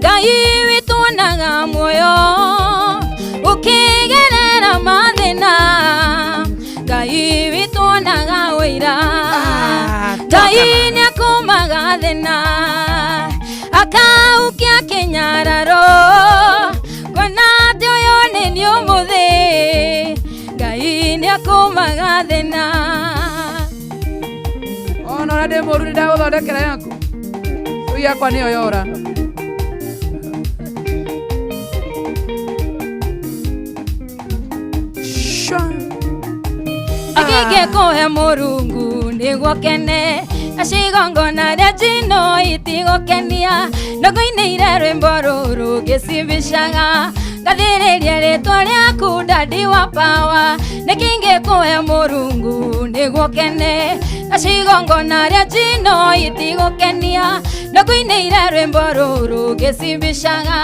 Ngai witũ onaga muoyo ũkĩgerera mathĩna. Ngai witũ onaga ũira, Ngai nĩakũmaga thĩna akaukia kĩnyararo, kuona atĩ ũyũ nĩ niĩ ũmũthĩ. Ngai nĩakũmaga thĩna. Ona ũrĩa ndĩ mũru nĩ ndagũthondekera yaku, rĩu yakwa nĩyo yora. Sha. Nĩkĩngĩkũhe Mũrungu nĩguo kene, na cigongona rĩa njino itigũkenia. Ndũngũinĩire rwĩmbo rũrũ ngĩcimbicaga, ngathĩrĩria rĩtwa rĩaku Daddy wa power. Nĩkĩngĩkũhe Mũrungu nĩguo kene, na cigongona rĩa njino itigũkenia. Ndũngũinĩire rwĩmbo rũrũ ngĩcimbicaga,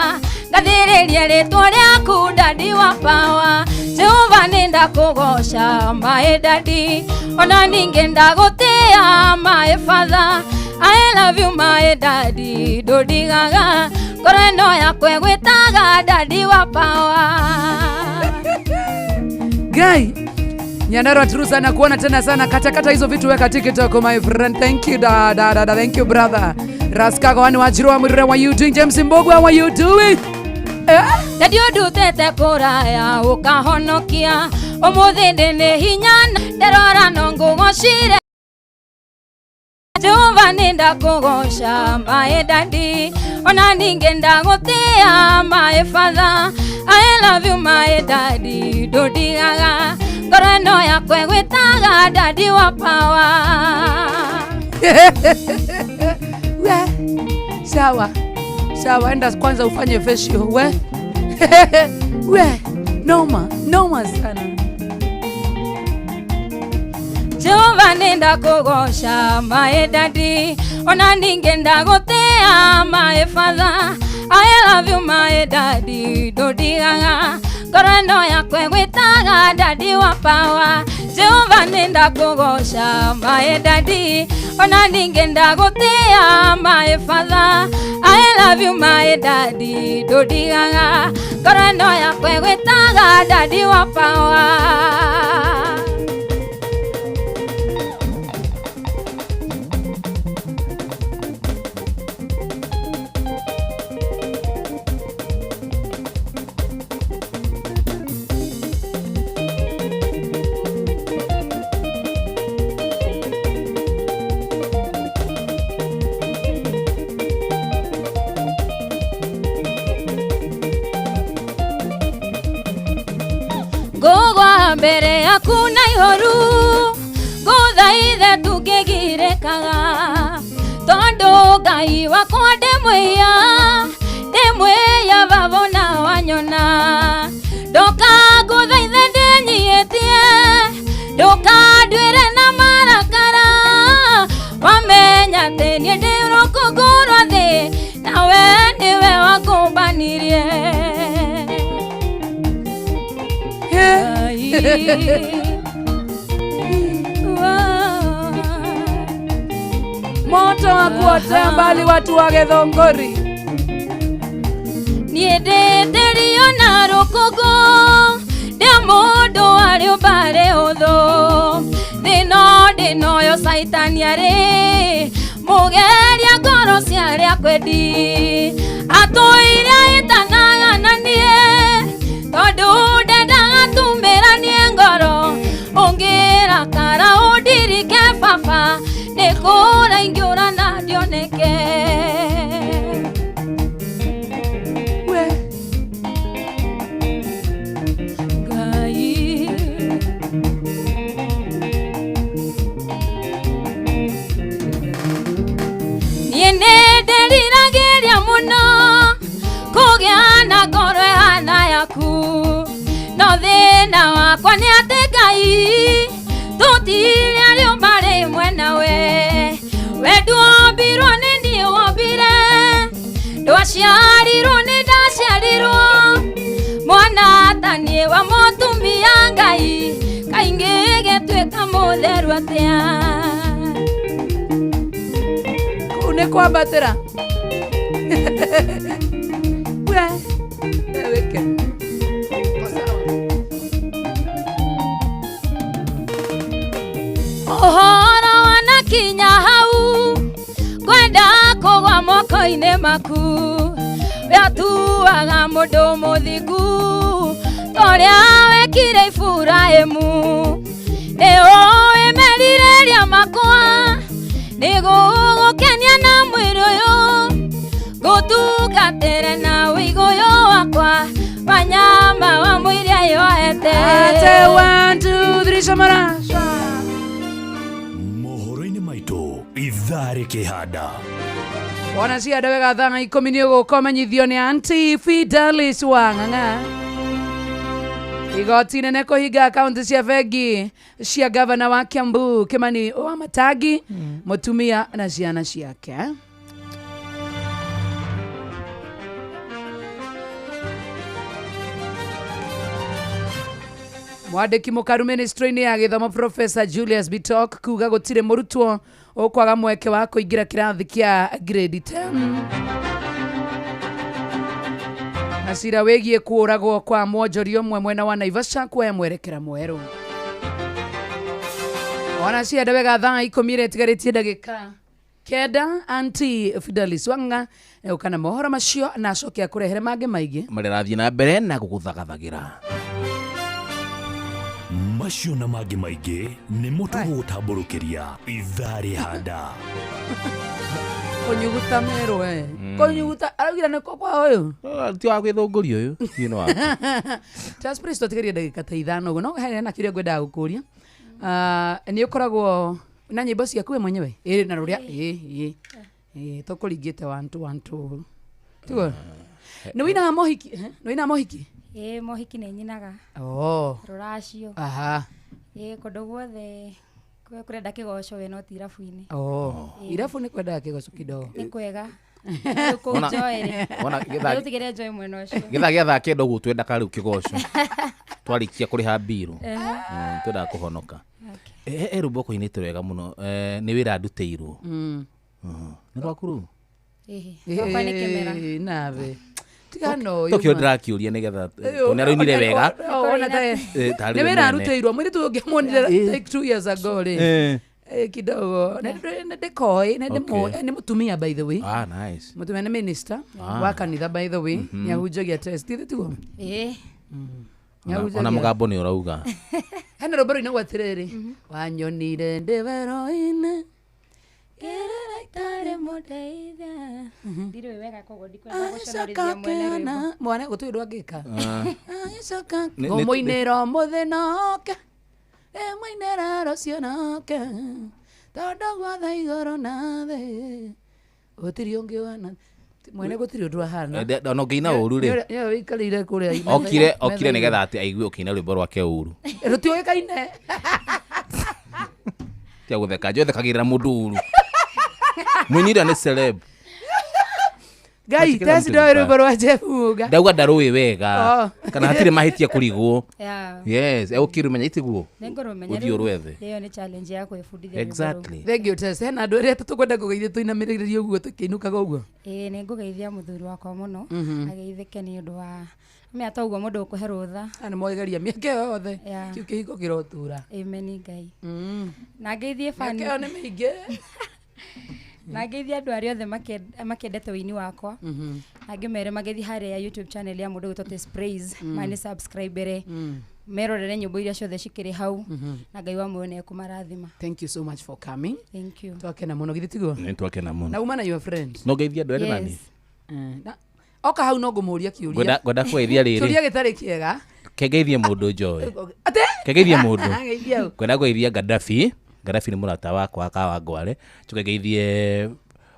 ngathĩrĩria rĩtwa rĩaku Daddy wa power. Jehova nĩ ndakũgoca my daddy, ona ningĩ ndagũtĩĩa my father. I love you my daddy, ndũndigaga ngoro ĩno yakwa ĩgwĩtaga Daddy wa power. Ngai Nyandarua true sana kuona tena sana, katakata hizo vitu weka TikTok my friend. Thank you da da da, da. Thank you brother. Raskago wani wajiro wa Mwirure, what you doing? James Mbogwa, what you doing? Daddy ũndutĩte kũraya ũkahonokia, ũmũthĩ ndĩ nĩ hinya nderora no ngũgocire. Jehova nĩ ndakũgoca my daddy, ona ningĩ ndagũtĩĩa my father. I love you my daddy, ndũndigaga ngoro ĩno yakwa ĩgwĩtaga Daddy wa power. We, sawa sawa, enda kwanza ufanye facial we. We, noma noma sana. Jehova nĩ ndakũgoca my daddy, ona ningĩ ndagũtĩĩa my father. I love you my daddy, ndũndigaga ngoro ĩno yakwa ĩgwĩtaga Daddy wa power. Jehova nĩ ndakũgoca my daddy, ona ningĩ ndagũtĩĩa my father. I love you my daddy, ndũndigaga ngoro ĩno yakwa ĩgwĩtaga Daddy wa power. yaku na ihoru ngũthaithe tũngĩgirĩkaga tondũ Ngai wakwa ndĩmwĩya baba na wanyona ndoka ngũthaithe ndĩnyihĩtie ndũkanduĩre na marakara wamenya atĩ niĩ ndĩ rũkũngũ rwa thĩ nawe nĩwe wakũmbanirie. Moto wa kuotea mbali watu wa Githongori. Niĩ ndĩndĩrio na rũkũngũ ndĩ mũndũ arĩ ũmbarĩ ũthũ thĩno ndĩnoyo caitani arĩ mũgeria ngoro cia arĩa kwendi atũire ahĩtanaga na niĩ tondũ ndendaga tumĩranie ngoro ũngĩrakara ũndirike baba nĩkũra ingĩũra na ndioneke. Ngai niĩ nĩndĩriragĩria mũno kũgĩa na ngoro ĩhana yaku no thĩna wakwa nĩ atĩ Ngai tũtirĩ arĩ ũmbarĩ nawe we nduombirwo nĩ niĩ wombire ndwaciarirwo nĩ ndaciarirwo mwana ta niĩ wa mũtumia Ngai kaingĩ gĩtuĩka mũtheru atĩa. Kũu nĩ kwambatĩra. We wĩke. Ũhoro wanakinya hau ngwenda kũgwa moko-inĩ maku we atuaga mũndũ mũthingu torĩa wekire Iburahĩmu nĩ ũĩ merirĩria makwa nĩgũgũkenia na mwĩrĩ ũyũ ngũtungatĩre na wĩigũyũ wakwa wa nyama wa mwĩrĩ yoete. Ate 1 2 3 shamara. Mohoro-inĩ maitũ ithaa rĩkĩhanda. Wona cianda wega thaa 10 nĩ ũgũka ũmenyithio nĩ Auntie Fidelis Wang'ang'a. Igoti nene kũhinga akaunti cia bengi cia gavana wa Kiambu Kimani Wamatangi mũtumia na ciana ciake. Mwandĩki mũkaru ministry-inĩ ya gĩthomo Professor Julius Bitok kuga gũtirĩ mũrutwo ũkwaga mweke wa kũingĩra kĩrathi kĩa grade 10. Na cira wĩgiĩ kũũragwo kwa mwonjoria ũmwe mwena wa Naivasha kuoya mwerekera mwerũ. Ona cienda wega thaa 10 ĩrĩa ĩtigarĩtie ndagĩka 9 Auntie Fidelis Wang'a ũka na mohoro macio na acoke akũrehere mangĩ maingĩ marĩa rathiĩ na mbere na gũgũthagathagĩra. Macio na mangĩ maingĩ nĩmo tũgũgũtambũrũkĩria ithaa rĩhanda. Kũnyuguta merũ we. Kũnyuguta araugire nĩ kwa ũyũ. Ti wa gwĩthũngũria ũyũ, ti no waku. Charles Priest tũtigarie ndagĩka ta 5 ũguo no he na kĩũria ngwendaga gũkũria. Nĩ ũkoragwo na nyĩmbo ciaku we mwenyewe? Ĩ na rũrĩa ĩ ĩ tũkũringĩte 1 2 1 2. Tiguo? Nĩ wĩinaga mohiki? Nĩ wĩinaga mohiki? Ĩ mohiki nĩ nyinaga. Oh. Rũracio. Aha. Ĩ kũndũ guothe kũrenda kĩgoco we no ti irabu-inĩ. Oh. Irabu nĩ kwendaga kĩgoco kidogo. Nĩ kwega. Kũu Joy rĩ. Rĩu tigĩre Joy mwena ũcio. Gĩthaa gĩa thaa 9 ũguo twendaga rĩu kĩgoco. Twarĩkia kũrĩha mbirũ. Twendaga kũhonoka. He rwĩmbo kũinĩte wega mũno nĩ wĩra ndutĩirwo. Nĩ rwaku rũu? Ĩhĩ. Rwakwa nĩ kĩmera. Nawe. Tigano tokio ndĩrakĩũria nĩgetha tondũ nĩarainire wega. Nĩ wĩra arutĩirwo mũirĩtu ũngĩ muonire like 2 years ago rĩ kidogo ndĩkoĩ nĩ mũtumia by the way. Ah, nice. Mũtumia nĩ minister wa kanitha by the way nĩahunjagia test tiguo? Ĩĩ. Ona mũgambo nĩ ũrauga. Hena rwĩmbo rũinagwo atĩrĩrĩ wanyonire ndĩ werũ-inĩ Gerera itarĩ mũndeithia. Ndirũĩ wega koguo ndikwenda gũconorithia mwene rwĩmbo. Mwana gũtirĩ ũndũ angĩka. Agĩcoka ngũmũinĩra ũmũthĩ na oke. Ndĩmũinĩra rũciũ nake tondũ gwothe igũrũ na thĩ gũtirĩ ũngĩ wana mwene gũtirĩ ũndũ ahana. Ona ũngĩina ũru rĩ Nĩwe wĩikarĩire kũrĩa okire okire nĩgetha atĩ aigue ũkĩina rwĩmbo rwake ũru. Rũtiũĩkaine. Tia gũtheka njoe thekagĩrĩra mũndũ ũru. Mũini ũrĩa nĩ celeb. Ngai Matikĩra tesi mũtĩ ndoĩ vibaya. rwĩmbo rwa Jeff Muga. Ndauga ndarũĩ wega Oh. kana hatirĩ mahĩtia kũrigwo. Yeah. Yes, egũkĩrũmenya itiguo. Nĩngũrũmenya Ũthiĩ rĩu. ũrwethe. Ĩyo nĩ challenge ya kwĩbundithia rwĩmbo rũu. Exactly. Thank you Tess. Hena andũ arĩa tũkwenda kũgeithia tũinamĩrĩrie ũguo tũkĩinũkaga ũguo. Ĩĩ nĩ ngũgeithia mũthuri wakwa mũno ageithĩke nĩ ũndũ wa mea ta ũguo mũndũ ũkũhe rũtha. Na nĩ mwageria mĩaka ĩyo yothe. Yeah. Kĩu kĩhiko kĩrotura. Amen Ngai. Na ngeithie fan. Mĩaka ĩyo nĩ mĩingĩ. Na ngeithie andũ arĩa othe makĩendete ũini wakwa. Na ngĩmere magĩthiĩ harĩa YouTube channel ya mũndũ ũgwĩtwo Tess Praise mani subscribere merorere nyĩmbo iria ciothe cikĩrĩ hau na Ngai wa muoyo nĩ ekũmarathima. Thank you so much for coming. Thank you. Twakena mũno githĩ tiguo? Nĩ twakena mũno. Na uma na your friend. No ngeithia andũ erĩ nani? Oka hau no ngũmũria kĩũria. Ngwenda kũgeithia rĩrĩ. Kĩũria gĩtarĩ kĩega. Kengeithie mũndũ njoe. Atĩ? Kengeithie mũndũ. Geithia ũ. Ngwenda kũgeithia Gaddafi. Gaddafi nĩ mũrata wakwa wa Kawangware. Njoke ngeithie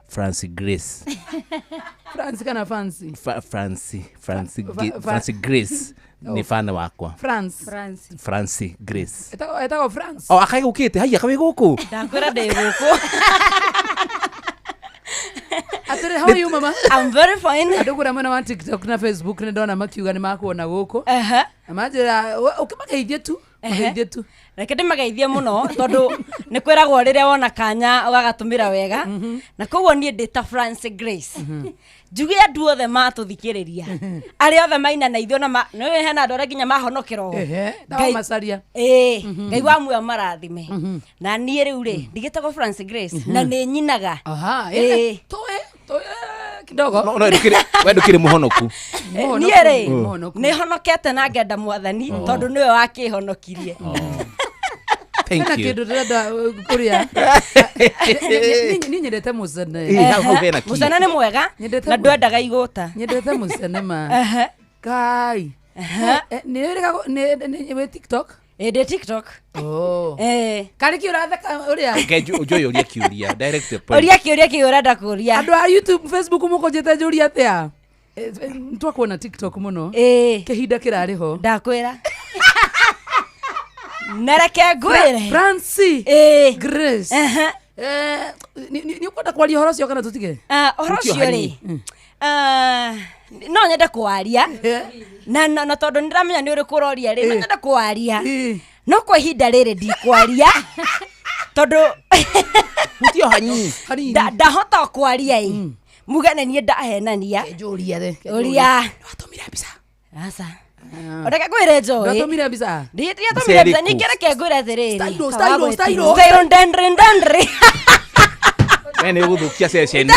Franci Grace. France kana fancy? Franci Franci Franci Grace nĩ Oh. fan wakwa. France. France. Franci Grace. Etagwo France. O akaĩ gũkĩte haiya kaĩ gũkũ. Ndakwĩra ndĩ gũkũ. Atĩrĩ, how are you mama? I'm very fine. Andũ kũrĩa mwena wa TikTok na Facebook nĩ ndona makiuga nĩ makuona gũkũ. Na manjĩra ũkĩmageithie tu. Mageithie tu. Reke ndĩmageithie mũno tondũ nĩ kwĩragwo rĩrĩa wona kanya ũgagatũmĩra wega na koguo niĩ ndĩ ta Francis Grace njuge andũ othe matũthikĩrĩria arĩa othe maina na ithuĩ na nĩũĩ hena andũ arĩa nginya mahonokera oho. Ehe, Ngai- macaria. Ĩĩ, Ngai wa muoyo marathime na niĩ rĩu rĩ ndigĩtagwo Francis Grace na nĩ nyinaga Aha, Ĩĩ. kidogo. No no we ndũkĩrĩ mũhonoku. Niĩ rĩ Mũhonoku. nĩ honokete na ngenda mwathani tondũ nĩwe wakĩhonokirie. Thank Hena you. kĩndũ ndĩrenda kũrĩa. Niĩ nyendete mũcene. Ĩĩ, hau hena key. Mũcene nĩ mwega Nyendete na ndwendaga igũta. Nyendete mũcene ma. Kai. Nĩ wĩ wĩ TikTok? Ĩĩ ndĩ TikTok. Oh. Eh. Karĩ kĩ ũratheka ũrĩa? Reke njoe ũrie kĩũria. Direct the point. Ũria kĩũria kĩu ũrenda kũria. Andũ a YouTube, Facebook mũkũnjĩte njũrie atĩa? Twakuona TikTok mũno. Kĩhinda kĩrarĩ ho. Ndakwĩra. Na reke ngwĩre. Franci. Grace. Nĩ ũkwenda kwaria ũhoro ũcio kana tũtige? Ũhoro ũcio rĩ no nyende kwaria na tondũ nĩ ndĩramenya nĩ ũrĩkũ ũroria rĩ no nyende kwaria no kwa ihinda rĩrĩ ndikwaria tondũ Hutio hanini. Ndahota kwaria ĩ muge nĩ niĩ ndahenania. Ũria. Aca. Reke ngwĩre njoĩ. Ndwatũmire mbica? Ndiatũmire mbica ningĩ reke ngwĩre atĩrĩrĩ. Style, style, style. Style ndendri ndendri. We nĩ ũgũthũkia ceceni.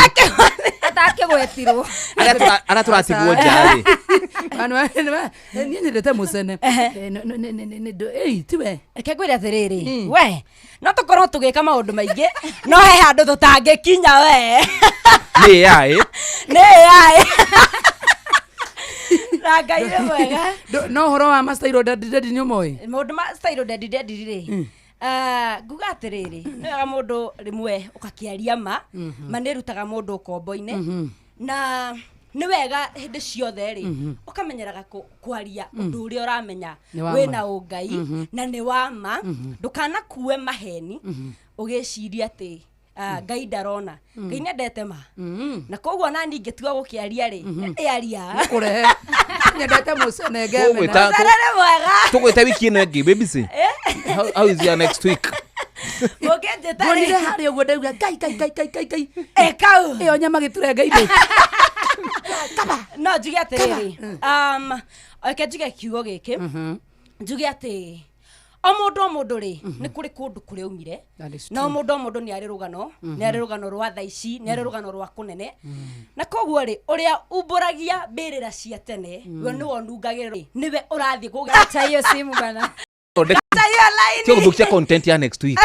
Atakĩgwetirwo. Arĩa tũratigwo nja rĩ. Niĩ nyendete mũcene. Ĩi tiwe. Reke ngwĩre atĩrĩrĩ we no tũkorwo tũgĩka maũndũ maingĩ no he handũ tũtangĩkinya we. Nĩ AI. Nĩ AI. Na Ngai nĩ mwega. No ũhoro wa ma style daddy daddy nĩ ũmoĩ? Maũndũ ma style daddy daddy rĩ nguga atĩrĩrĩ nĩ wega mũndũ rĩmwe ũgakĩaria ma ma nĩ ĩrutaga mũndũ ũkombo-inĩ na nĩ wega hĩndĩ ciothe rĩ ũkamenyeraga kwaria ũndũ ũrĩa ũramenya Nĩ wa wĩna ma. ũngai na nĩ wa ma ndũkanakue maheni ũgĩciria atĩ Ngai ndarona. Ngai nĩendete ma na koguo nani ingĩtua gũkĩaria rĩ nĩndĩaria. Kũrehe. Nyendete mũcene ngemena. Mũcene nĩ mwega. Tũgwĩta wiki ĩno ĩngĩ baby C. How is your next week? Mũngĩnjĩta rĩ. Ngonire harĩa ũguo ndauga ngai ngai ngai ngai ngai ngai. Ĩkau. Ĩyo nyama gĩturenga-inĩ. No njuge atĩrĩrĩ reke njuge kiugo gĩkĩ njuge atĩ o mũndũ o mũndũ rĩ nĩ kũrĩ kũndũ kũrĩa aumire That is na o true. mũndũ o mũndũ nĩ arĩ rũgano nĩ arĩ rũgano rwa thaa ici nĩ arĩ rũgano rwa kũnene na koguo rĩ ũrĩa umbũragia mbĩrĩra cia tene we nĩwe ũnungagĩrĩra nĩwe ũrathiĩ kũgĩa Acha hiyo simu bana. Acha hiyo line. Sio gũthũkia content ya next week.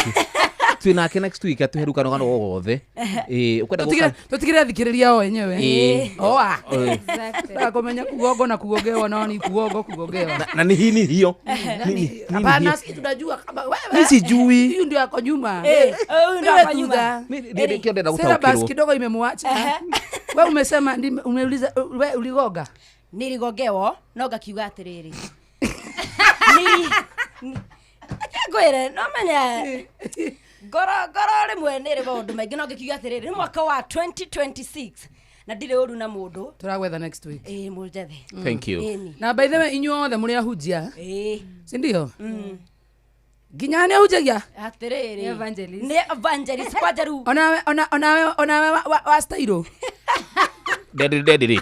Twĩ nake next week atũhe rukano gano gothe. Ĩĩ, ũkwenda Tũtigire gũka tũtigire thikĩrĩria o enyewe. Ĩĩ. Oa. Ĩĩ. Kũmenya kugongo na kugongewa no ni kugongo kugongewa. Na ni hii ni hiyo. Hapana, si tunajua kama wewe. Mi sijui. Huyu ndio ako nyuma. Eh, huyu ndio Wewe ako nyuma. tuga. Nĩ kĩo ndĩrenda Syllabus gũtaũkĩrwo. kidogo imemwacha. Wewe umesema umeuliza wewe uligoga. Niligongewo no ngakiuga atiriri. Ngwire no menya ngoro ngoro rimwe nĩ rĩ maũndũ maingĩ no ngĩkiuga atĩrĩrĩ nĩ mwaka wa 2026 na ndirĩ ũru na mũndũ. Turagwetha next week. Ĩĩ mũnjethe. Thank you. Ĩni. Na by the way inyuothe mũrĩ ahunjia. Ĩĩ. Si ndio? Nginya nĩ ahunjagia. Atĩrĩrĩ. Nĩ evangelist. Nĩ evangelist kwanja rĩu. Onawe ona onawe onawe wa style. Ndendiri ndendiri.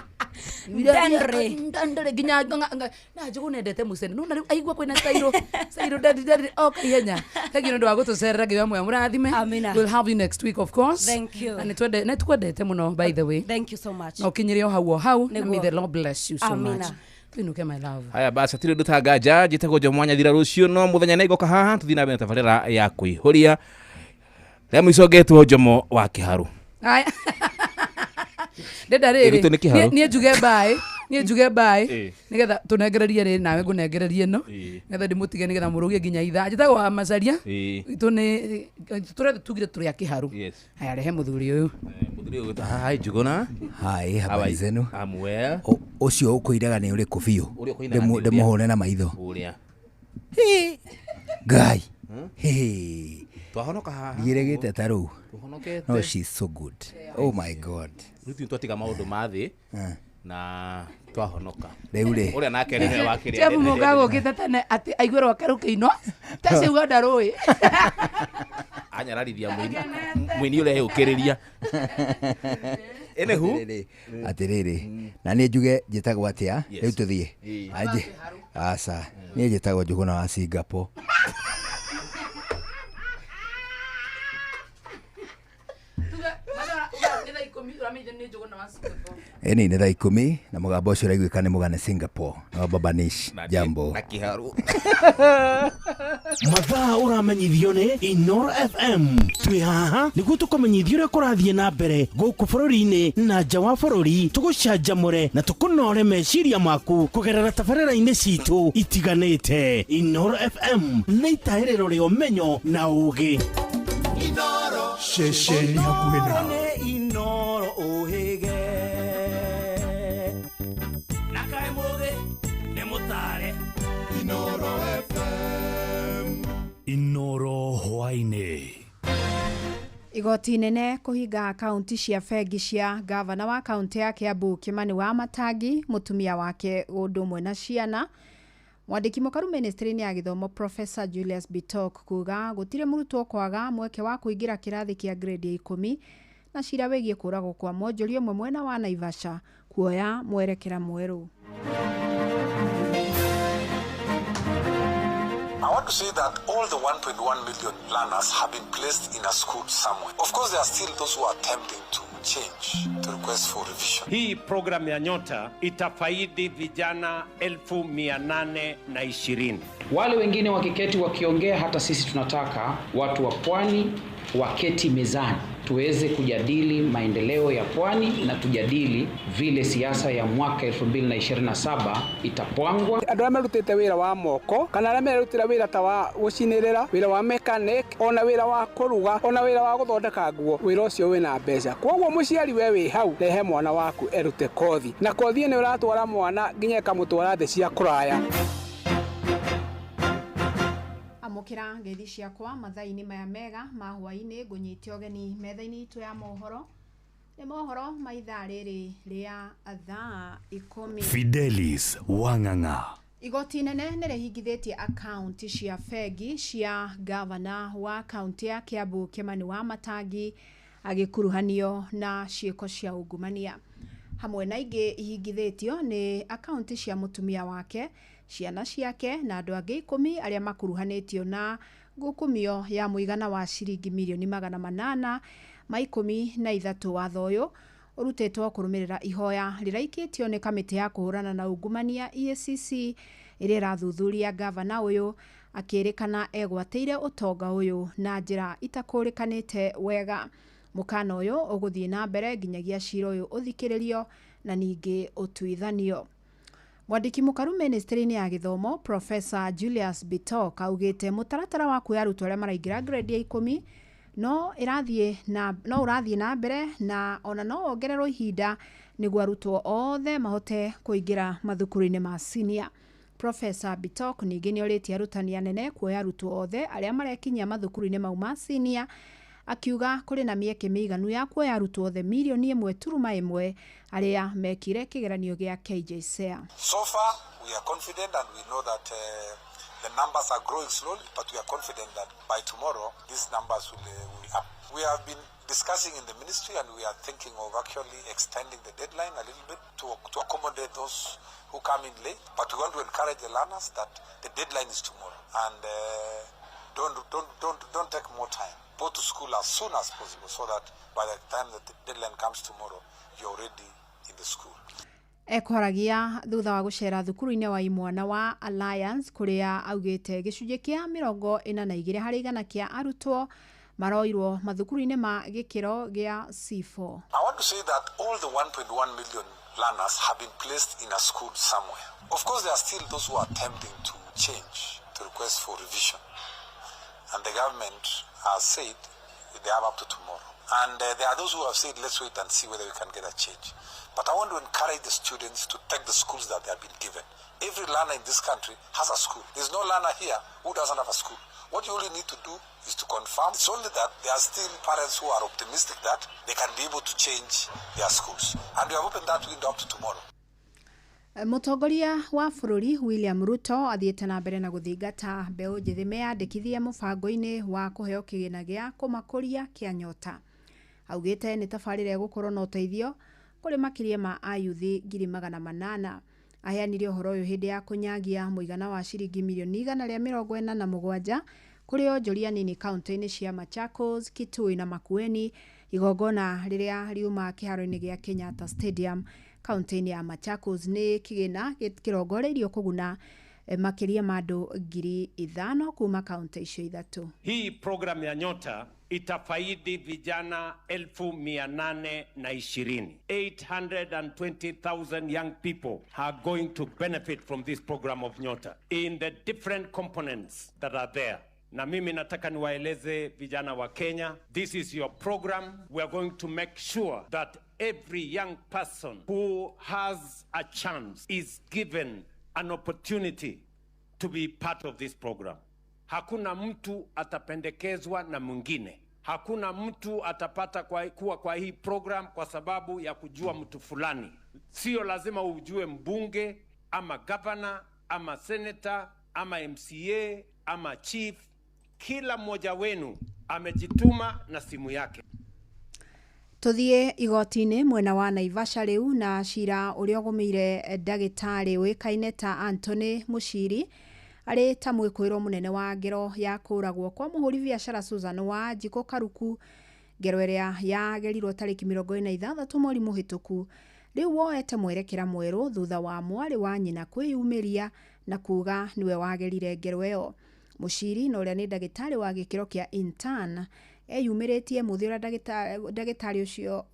Ndendere. Ndendere nginya na njugu nendete mucene no na riu aigua kwina style style ndendere ndendere oka ihenya. Thank you nĩ ũndũ wa gũtũcerera nginya mwe mũrathime. Amina. We'll have you next week of course. Thank you. Na nĩtwende nĩtwendete mũno by the way. Thank you so much. Na ũkinyĩre o hau o hau. Na may Nĩguo. the Lord bless you so Amina. much. Tuinuke my love. Haya basi hatirĩ ũndũ ta nganja njĩtagwo Jomo Nyathira rũciũ no mũthenya nĩ ngoka haha tũthiĩ na mbere na tabarĩra ya kũihũria rĩa mũico ngetwo Jomo wa Kĩharũ. Haya. Ndenda rĩrĩ Gĩtũ nĩ kĩharũ. niĩ njuge mbaĩ niĩ njuge mbaĩ Ĩĩ. nĩgetha tũnengererie rĩrĩ nawe ngũnengererie ĩno Ĩĩ. nĩgetha ndĩmũtige nĩgetha mũrũgie nginya ithaa njĩtagwo wa Macaria Ĩĩ. itũ nĩ tũrĩa tugire tũrĩ a Kĩharũ. Yes. Haya rehe mũthuri ũyũ. Mũthuri ũyũ hi Njuguna. Hi, habari zenu. I'm well. Ũcio ũkũiraga nĩ ũrĩkũ biũ? Ũrĩa ũkũinaga nĩ ũrĩa. Ndĩmũhũre na maitho. Ũrĩa. Ngai. Hey. Twahonoka haha. Ndiĩrĩgĩte ta rĩu. Tũhonokete. No, she's so good. Oh my God. Rĩu ithuĩ twatiga maũndũ ma thĩ na twahonoka. Rĩu rĩ. Ũrĩa nake nĩwe wakĩrĩa. Jeff Mũga gũkĩte tene atĩ aigue rwake rũkĩinwo taciuga ndarũĩ. Anyararithia mũini mũini ũrĩa eyũkĩrĩria. Anywho. Atĩrĩrĩ, na niĩ njuge njĩtagwo atĩa? Yes. Rĩu tũthiĩ. Ĩĩ. Anjĩ. Aca, niĩ njĩtagwo Njuguna wa Singapore. Ĩni nĩ thaa 10 na mũgambo ũcio ũraiguĩka nĩ mũgane Singapore na Babanish. Jambo. Na Kĩharũ. Mathaa ũramenyithio nĩ Inoro FM. Twĩ haha nĩguo tũkũmenyithia ũrĩa kũrathiĩ na mbere gũkũ bũrũri-inĩ na nja wa bũrũri, tũgũcanjamũre na tũkũnore meciria maku kũgerera tabarĩra-inĩ citũ itiganĩte. Inoro FM nĩ itahĩrĩro rĩa ũmenyo na ũũgĩ. Ceceni hakuhĩ nawe. Inoro ũhĩge Na kaĩ mũthĩ nĩ mũtare. Inoro FM. Inoro hwaĩ-inĩ. Igoti inene kũhinga akaunti cia bengi cia gavana wa kaunti ya Kiambu Kimani wa Matangi, mũtumia wake ũndũ ũmwe na ciana. Mwandĩki mũkaru ministry-inĩ ya gĩthomo Professor Julius Bitok kuga gũtirĩ mũrutwo kwaga mweke wa kũingĩra kĩrathi kĩa grade ya 10 na cira wĩgiĩ kũragwo kwa mwonjoria ũmwe mwena wa Naivasha kuoya mwerekera mwerũ. I want to say that all the 1.1 million learners have been placed in a school somewhere. Of course, there are still those who are attempting to change, to request for revision. Hii program ya Nyota itafaidi vijana 820,000. Wale wengine wakiketi wakiongea, hata sisi tunataka watu wa pwani waketi mezani tuweze kujadili maendeleo ya pwani na tujadili vile siasa ya mwaka 2027 itapangwa. Andũ arĩa merutĩte wĩra wa moko kana arĩa merutĩra wĩra ta wa gũcinĩrĩra, wĩra wa mechanic, ona wĩra wa kũruga, ona wĩra wa gũthondeka nguo, wĩra ũcio wĩna mbeca. Koguo mũciari we wĩ hau, rehe mwana waku erute kothi, na kothi ĩno ĩratwara mwana nginya ĩkamũtwara thĩ cia kũraya. Amũkĩra ngeithi ciakwa mathaa-inĩ maya mega ma hwaĩ-inĩ, ngũnyite ũgeni metha-inĩ itũ ya mohoro. Nĩ mohoro ma ithaa rĩrĩ rĩa thaa 10. Fidelis Wang'ang'a. Igoti inene nĩ rĩhingithĩtie akaunti cia bengi cia gavana wa kaunti ya Kiambu Kimani wa Matangi agĩkuruhanio na ciĩko cia ungumania. Hamwe na ingĩ ihingithĩtio nĩ akaunti cia mũtumia wake, ciana ciake na andũ angĩ 10 arĩa makuruhanĩtio na ngukumio ya mũigana wa ciringi mirioni 813. Watho ũyũ ũrutĩtwo kũrũmĩrĩra ihoya rĩraikĩtio nĩ kamĩtĩ ya kũhũrana na ungumania EACC ĩrĩa ĩrathuthuria gavana ũyũ Akĩrĩkana egwatĩire ũtonga ũyũ na njĩra itakũrĩkanĩte wega. Mũkana ũyũ ũgũthiĩ na mbere nginyagia cira ũyũ ũthikĩrĩrio na ningĩ ũtuithanio. Mwandĩki mũkaru mĩnĩstrĩ-inĩ ya gĩthomo Professor Julius Bitok augĩte mũtaratara wa kuoya arutwo arĩa maraingĩra grade ya ikũmi no ĩrathiĩ na no ũrathiĩ na mbere na ona no wongererwo ihinda nĩguo arutwo othe mahote kũingĩra mathukuru-inĩ ma senior. Professor Bitok ningĩ nĩ orĩtie arutani anene kuoya arutwo othe arĩa marekinyia mathukuru-inĩ mau ma senior, akiuga kũrĩ na mĩeke mĩiganu ya kuoya arutwo othe mirioni 1.1 arĩa mekire kĩgeranio gĩa KJSEA. So far, we are confident and we know that the numbers are growing slowly, but we are confident that by tomorrow, these numbers will be up. We have been discussing in the ministry and we are thinking of actually extending the deadline a little bit to accommodate those who come in late. But we want to encourage the learners that the deadline is tomorrow and don't take more time. Go to school as soon as possible so that by the time that the deadline comes tomorrow, you're already in the school. Ekwaragia thutha wa gũcera thukuru-inĩ wa imwana wa Alliance kũrĩa augĩte gĩcunjĩ kĩa 42 harĩ igana kĩa arutwo maroirwo mathukuru-inĩ ma gĩkĩro gĩa C4. I want to say that all the 1.1 million learners have been placed in a school somewhere. Of course, there are still those who are attempting to change, to request for revision. And the government has said they have up to tomorrow. And there are those who have said, let's wait and see whether we can get a change. But I want to encourage the students to take the schools that they have been given. Every learner in this country has a school. There's no learner here who doesn't have a school. What you only need to do is to confirm. It's only that there are still parents who are optimistic that they can be able to change their schools. And we have opened that window up to tomorrow. Mũtongoria wa bũrũri William Ruto athiĩte na mbere na gũthingata mbeũ njĩthĩ meyandĩkithie mũbango-inĩ wa kũheo kĩgĩna gĩa kũmakũria kĩa Nyota. Augĩte nĩ tabarĩra ĩgũkorwo na ũteithio kũrĩ makĩria ma ayuthi 800,000. Aheanire ũhoro ũyũ hĩndĩ ya kũnyagia mũigana wa ciringi mirioni 147 kũrĩ onjoria nini kaunti-inĩ cia Machakos, Kitui na Makueni, igongona rĩrĩa riuma kĩharo-inĩ gĩa Kenyatta Stadium kaunti-inĩ ya Machakos. Nĩ kĩgĩna kĩrongoreirio kũguna makĩria ma andũ 5,000 kuma kaunti icio ithatũ. Hii program ya Nyota itafaidi vijana 820,000. 820,000 young people are going to benefit from this program of Nyota in the different components that are there. Na mimi nataka niwaeleze vijana wa Kenya, this is your program. We are going to make sure that every young person who has a chance is given an opportunity to be part of this program. Hakuna mtu atapendekezwa na mwingine. Hakuna mtu atapata kuwa kwa hii program kwa sababu ya kujua mtu fulani. Sio lazima ujue mbunge ama governor ama senator ama MCA ama chief. Kila mmoja wenu amejituma na simu yake. Tũthiĩ igoti-inĩ mwena wa Naivasha rĩu na cira ũrĩa ũgũmĩire ndagĩtarĩ ũĩkaine ta Anthony Muchiri arĩ ta mwĩkũĩrwo mũnene wa ngero ya kũragwo kwa mũhũri biacara Susan Wanjikũ Karuku, ngero ĩrĩa yagerirwo tarĩki 26 mweri mũhĩtũku rĩu woete mwerekera mwerũ thutha wa mwarĩ wa nyina kwĩyumĩria na kuga nĩwe wagerire ngero ĩyo. Muchiri na ũrĩa nĩ ndagĩtarĩ wa gĩkĩro kĩa intern eyumĩrĩtie mũthĩ ũrĩa ndagĩtarĩ ũcio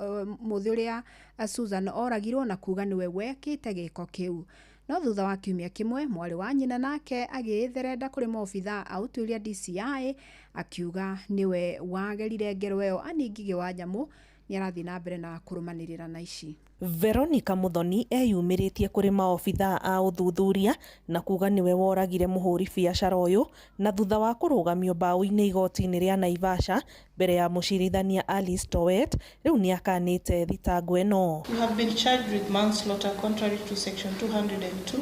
mũthĩ ũrĩa Susan oragirwo na kuga nĩwe wekĩte gĩko kĩu. No thutha wa kiumia kĩmwe mwarĩ wa nyina nake agĩĩtherenda kũrĩ maobithaa a ũtuĩria DCI akiuga nĩwe wagerire ngero ĩyo. Annie Ngigĩ wa Nyamũ nĩ arathiĩ na mbere na kũrũmanĩrĩra na ici. Veronica Muthoni eyumĩrĩtie kũrĩ maobithaa a ũthuthuria na kuga nĩwe woragire mũhũri biacara ũyũ na thutha wa kũrũgamio mbaũ-inĩ igoti-inĩ rĩa Naivasha mbere ya mũcirithania Alice Towet, rĩu nĩakanĩte thitango ĩno. You have been charged with manslaughter contrary to section 202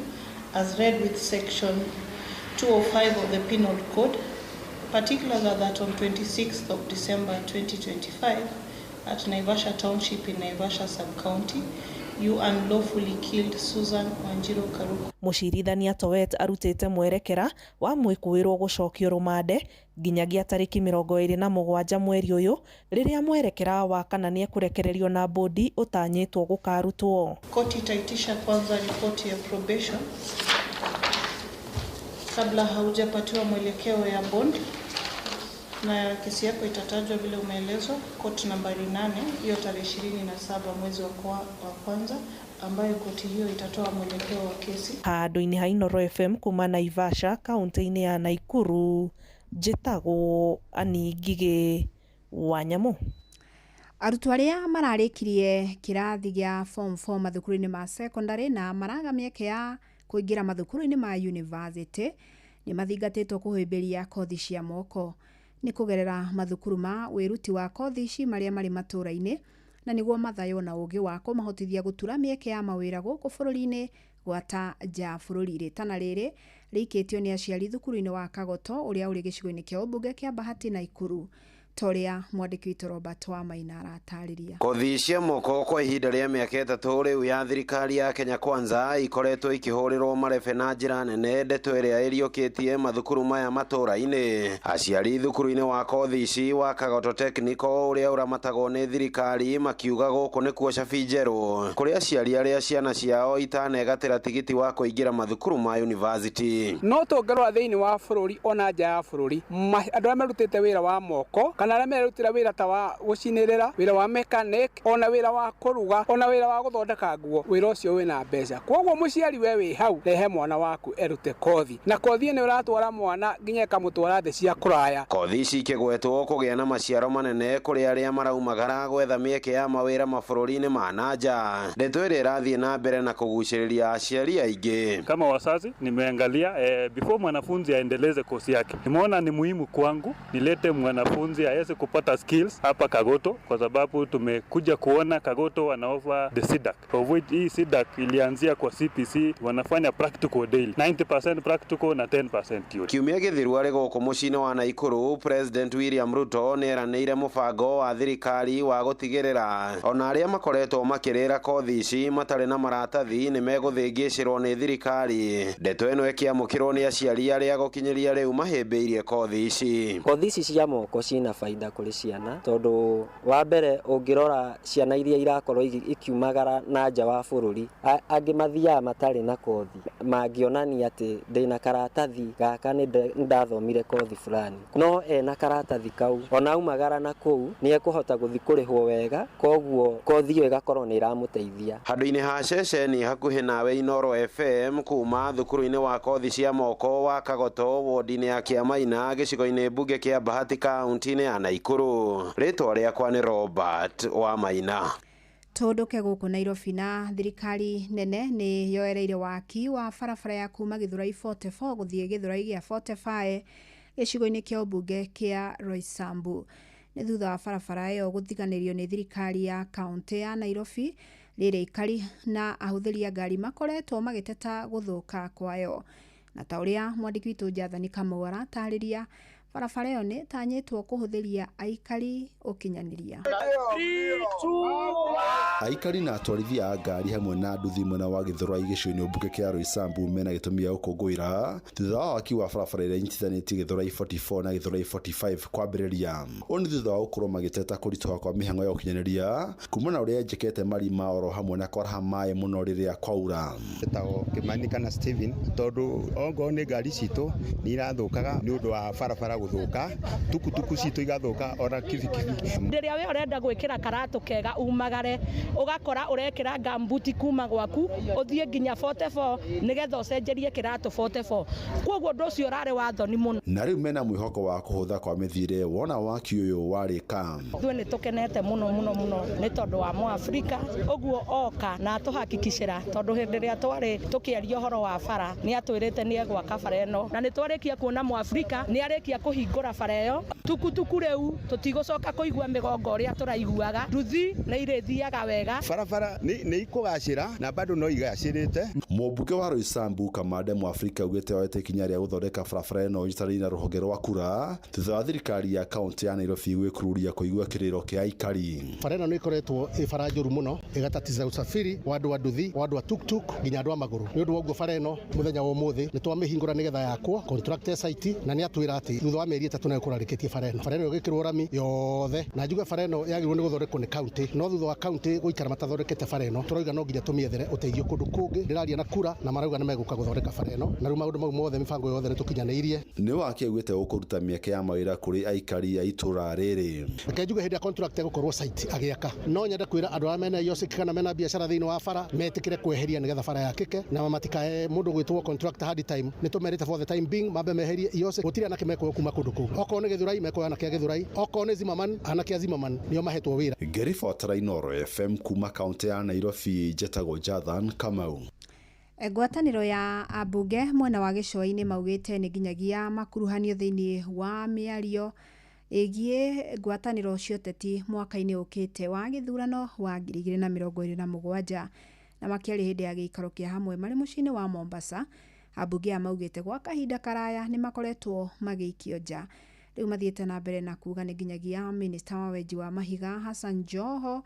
as read with section 205 of the Penal Code. Particulars are that on 26th of December 2025 at Naivasha Township in Naivasha Sub-County, you unlawfully killed Susan Wanjiru Karuku. Mũcirithania Towet arutĩte mwerekera wa mwĩkũĩrwo gũcokio rũmande nginyagia tarĩki 27 mweri ũyũ rĩrĩa mwerekera wa kana nĩekũrekererio na bodi ũtanyĩtwo gũkarutwo. Koti itaitisha kwanza ripoti ya probation kabla haujapatiwa mwelekeo ya bond, na kesi yako itatajwa vile umeelezwa koti nambari 8 hiyo tarehe 27 mwezi wa kwanza, ambayo koti hiyo itatoa mwelekeo wa kesi. Handũ-inĩ ha Inooro FM kuma Naivasha kaunti-inĩ ya Nakuru, njĩtagwo Annie Ngigĩ wa Nyamũ. Arutwo arĩa mararĩkirie kĩrathi gĩa form 4 mathukuru-inĩ ma secondary na maraga mĩeke ya kũingĩra mathukuru-inĩ ma university nĩ mathingatĩtwo kũhĩmbĩria kothi cia moko nĩ kũgerera mathukuru ma wĩruti wa kothi ici marĩa marĩ matũũra-inĩ, na nĩguo mathaywo na ũũgĩ wa kũmahotithia gũtura mĩeke ya mawĩra gũkũ bũrũri-inĩ gwata nja bũrũri. Rĩtana rĩrĩ rĩikĩtio nĩ aciari thukuru-inĩ wa Kagoto ũrĩa ũrĩ gĩcigo-inĩ kĩa ũmbunge kĩa Bahati Nakuru, toria mwandĩki witũ Robert Wamaina aratarĩria. Kothi cia moko kwa ihinda rĩa mĩaka 3 rĩu ya thirikari ya Kenya Kwanza ikoretwo ikĩhũrĩrwo marebe na njĩra nene, ndeto ĩrĩa ĩriũkĩtie mathukuru maya matũũra-inĩ. Aciari thukuru-inĩ wa kothi ici wa Kagoto Technical ũrĩa ũramatagwo nĩ thirikari makiuga gũkũ nĩkuo cabi njerũ kũrĩ aciari arĩa ciana ciao itanegatĩra tigiti wa kũingĩra mathukuru ma university. No tũngĩrora thĩinĩ wa bũrũri ona nja ya bũrũri, andũ arĩa marutĩte wĩra wa moko kana arĩa merutĩra wĩra ta wa gũcinĩrĩra, wĩra wa mechanic, ona wĩra wa kũruga, ona wĩra wa gũthondeka nguo, wĩra ũcio wĩna mbeca. Koguo mũciari we wĩ hau, rehe mwana waku erute kothi, na kothi ĩno ĩratwara mwana nginya ĩkamũtwara thĩ cia kũraya. Kothi ici ikĩgwetwo kũgĩa na maciaro manene kũrĩ arĩa maraumagara gwetha mĩeke ya mawĩra mabũrũri-inĩ ma na nja, ndeto ĩrĩa ĩrathiĩ na mbere na kũgucĩrĩria aciari aingĩ. Kama wazazi nimeangalia before mwanafunzi aendeleze kosi yake, nimeona ni muhimu kwangu nilete mwanafunzi aweze kupata skills hapa Kagoto, kwa sababu tumekuja kuona Kagoto wana offer the CDAC, of which hii CDAC ilianzia kwa CPC, wanafanya practical daily, 90% practical na 10% theory. Kiumia gĩthiru arĩ gũkũ mũciĩ-inĩ wa Nakuru, President William Ruto nĩeranĩire mũbango wa thirikari wa gũtigĩrĩra ona arĩa makoretwo makĩrĩra kothi ici matarĩ na maratathi nĩ megũthĩngĩcĩrwo nĩ thirikari. Ndeto ĩno ĩkĩamũkĩrwo nĩ aciari arĩa gũkinyĩria rĩu mahĩmbĩirie kothi ici. Kothi ici cia moko cina baida kũrĩ ciana, tondũ wa mbere ũngĩrora ciana iria irakorwo ikiumagara na nja wa bũrũri, angĩ mathiaga matarĩ na kothi, mangĩonania atĩ ndĩna karatathi gaka nĩ ndathomire kothi fulani, no ena karatathi kau ona aumagara na kũu nĩ ekũhota gũthiĩ kũrĩhwo wega, koguo kothi ĩyo ĩgakorwo nĩ ĩramũteithia. Handũ-inĩ ha ceceni hakuhĩ nawe Inooro FM kuma thukuru-inĩ wa kothi cia moko wa Kagoto wodi-inĩ ya Kĩamaina gĩcigo-inĩ mbunge kĩa Bahati kaunti-inĩ ya Nakuru. Rĩtwa rĩakwa nĩ Robert Wamaina. Tũndũke gũkũ Nairobi na thirikari nene nĩ yoereire waki wa barabara ya kuma Gĩthũrai 44 gũthiĩ Gĩthũrai gĩa 45 gĩcigo-inĩ kĩa ũmbunge kĩa Roysambu. Nĩ thutha wa barabara ĩyo gũtiganĩrio nĩ thirikari ya kaunti ya Nairobi, rĩrĩa aikari na ahũthĩri a ngari makoretwo magĩteta gũthũka kwayo. Na ta ũrĩa mwandĩki witũ Jathani Kamau aratarĩria, barabara ĩyo nĩ ĩtanyĩtwo kũhũthĩria aikari ũkinyanĩria. Aikari na atwarithia a ngari hamwe na nduthi mwena wa Gĩthũrai gĩcigo-inĩ mbunge kĩa Roysambu mena gĩtũmi gĩa gũkũngũĩra thutha wa waki wa barabara ĩrĩa ĩnyitithanĩtie Gĩthũrai 44 na Gĩthũrai 45 kwambĩrĩria. Ũũ nĩ thutha wa gũkorwo magĩteta kũritũha kwa mĩhang'o ya ũkinyanĩria kumana na ũrĩa yenjekete marima oro hamwe na kwaraha maĩ mũno rĩrĩa kwaura. Etagwo Kimani kana Steven, tondũ ongorwo nĩ ngari citũ nĩ irathũkaga nĩ ũndũ wa barabara gũthũka, tukutuku citũ igathũka ona kibikibi. Rĩrĩa we ũrenda gwĩkĩra karatũ kega umagare, ũgakora ũrekĩra gambuti kuma gwaku ũthiĩ nginya 44 nĩgetha ũcenjerie kĩratũ 44. Koguo ũndũ ũcio ũrarĩ wa thoni mũno. Na rĩu mena mwĩhoko wa kũhũtha kwa mĩthiĩre wona waki ũyũ warĩka. Ithuĩ nĩ tũkenete mũno mũno mũno nĩ tondũ wa Mũafrika ũguo oka na atũhakikicĩra, tondũ hĩndĩ ĩrĩa twarĩ tũkĩaria ũhoro wa bara nĩ atwĩrĩte nĩ egwaka bara ĩno, na nĩ twarĩkia kuona Mũafrika nĩ arĩkia kũhingũra bara ĩyo. Tukutuku rĩu tũtigũcoka kũigua mĩgongo ũrĩa tũraiguaga, nduthi nĩ irĩthiaga wega, barabara nĩ ikũgacĩra na bado no igacĩrĩte. Mũmbunge wa Roysambu Kamande Mũafrika augĩte oete ikinya rĩa gũthondeka barabara ĩno nyitanĩire na rũhonge rwa kura thutha wa thirikari ya kaunti ya Nairobi gwĩkururia kũigua kĩrĩro kĩa aikari. Bara ĩno nĩ ĩkoretwo ĩ bara njũru mũno, ĩgatatiza usafiri wa andũ a nduthi, wa andũ a tuktuk nginya andũ a magũrũ. Nĩ ũndũ wa ũguo bara ĩno mũthenya wa ũmũthĩ nĩ twamĩhingũra nĩgetha yakwo contractor site, na nĩ atwĩra atĩ thutha wa mĩeri 3 nĩ egũkorwo arĩkĩtie tũrĩkĩtie bara ĩno. Bara ĩno ĩgĩkĩrwo rami yothe, na njuge bara ĩno yagĩrĩirwo nĩ gũthondekwo nĩ kaunti, no thutha wa kaunti gũikara matathondekete bara ĩno tũrauga no nginya tũmĩethere ũteithio kũndũ kũngĩ. Ndĩraria na kura na marauga nĩ megũka gũthondeka bara ĩno, na rĩu maũndũ mau mothe, mĩbango yothe nĩ tũkinyanĩirie. Nĩ wake augĩte ũkũruta mĩeke ya mawĩra kũrĩ aikari a itũra rĩrĩ. Reke njuge hĩndĩ ya contract egũkorwo site agĩaka, no nyende kwĩra andũ arĩa mena iosiki kana mena biacara thĩinĩ wa bara metĩkĩre kweheria nĩgetha bara yakĩke, na matikae mũndũ gwĩtwo contract hard time. Nĩ tũmerĩte for the time being mambe meherie iosiki, gũtirĩ anake mekuoywo kuma kũndũ kũu. Okorwo nĩ Gĩthũrai mekuoya anake a Gĩthũrai, okorwo nĩ Zimmerman anake a Zimmerman nĩo mahetwo wĩra. Ngĩribotera Inooro FM kuma kaunti ya Nairobi, njetagwo Jathan Kamau. Ngwatanĩro ya ambunge mwena wa gĩcũa-inĩ maugĩte nĩ nginyagia makuruhanio thĩinĩ wa mĩario ĩgiĩ ngwatanĩro cia ũteti mwaka-inĩ ũkĩte wa gĩthurano wa 2027. Na makĩaria hĩndĩ ya gĩikaro kĩa hamwe marĩ mũciĩ-inĩ wa Mombasa, ambunge aya maugĩte gwa kahinda karaya nĩ makoretwo magĩikio nja. Rĩu mathiĩte na mbere na kuga nĩ nginyagia minista wa wenji wa mahiga Hassan Joho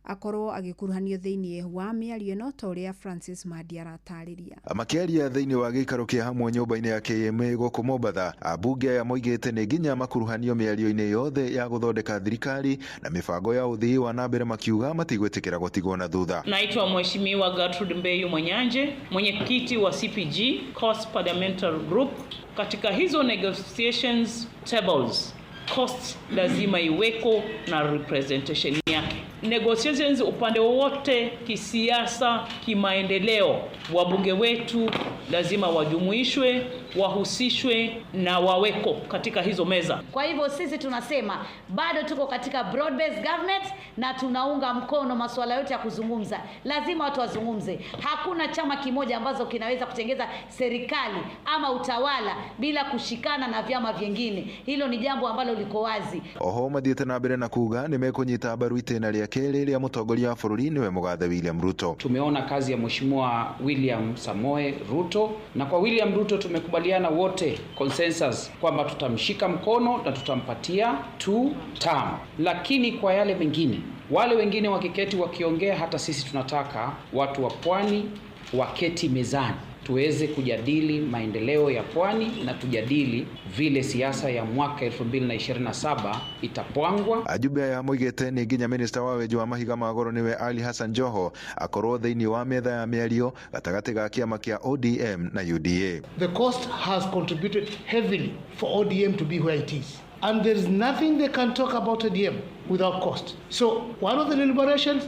akorwo agĩkuruhanio thĩinĩ wa mĩario ĩno ta ũrĩa Francis Mandi aratarĩria. Makĩaria thĩinĩ wa gĩikaro kĩa hamwe nyũmba-inĩ ya KMA gũkũ Mombatha, ambunge aya moigĩte nĩ nginya makuruhanio mĩario-inĩ yothe ya gũthondeka thirikari na mĩbango ya ũthii wa na mbere, makiuga matigwĩtĩkĩra gũtigwo na thutha. Naitwa Mheshimiwa Gertrude Mbeyu Mwanyanje, mwenyekiti wa CPG, Coast Parliamentary Group. Katika hizo negotiations tables, cost lazima iweko na representation yake. Negotiations upande wowote, kisiasa, kimaendeleo, wabunge wetu lazima wajumuishwe, wahusishwe na waweko katika hizo meza. Kwa hivyo sisi tunasema bado tuko katika broad based government na tunaunga mkono masuala yote ya kuzungumza. Lazima watu wazungumze. Hakuna chama kimoja ambazo kinaweza kutengeza serikali ama utawala bila kushikana na vyama vingine. Hilo ni jambo ambalo liko wazi. Oho mathiĩte na mbere na kuga nĩ mekũnyita mbaru itĩna rĩa kerĩ rĩa mũtongoria wa bũrũri nĩwe mũgathe William Ruto. Tumeona kazi ya Mheshimiwa William Samoe Ruto, na kwa William Ruto tumekubaliana wote consensus kwamba tutamshika mkono na tutampatia 2 term. Lakini kwa yale mengine, wale wengine wakiketi wakiongea, hata sisi tunataka watu wa pwani waketi mezani tuweze kujadili maendeleo ya pwani na tujadili vile siasa ya mwaka 2027 itapangwa. Ajumbe aya moigĩte nĩ nginya minista wa wenji wa mahiga ma goro nĩwe Ali Hassan Joho akorwo thĩinĩ wa metha ya mĩario gatagatĩ ga kĩama kĩa ODM na UDA. The coast has contributed heavily for ODM to be where it is. And there is nothing they can talk about ODM without cost. So one of the deliberations,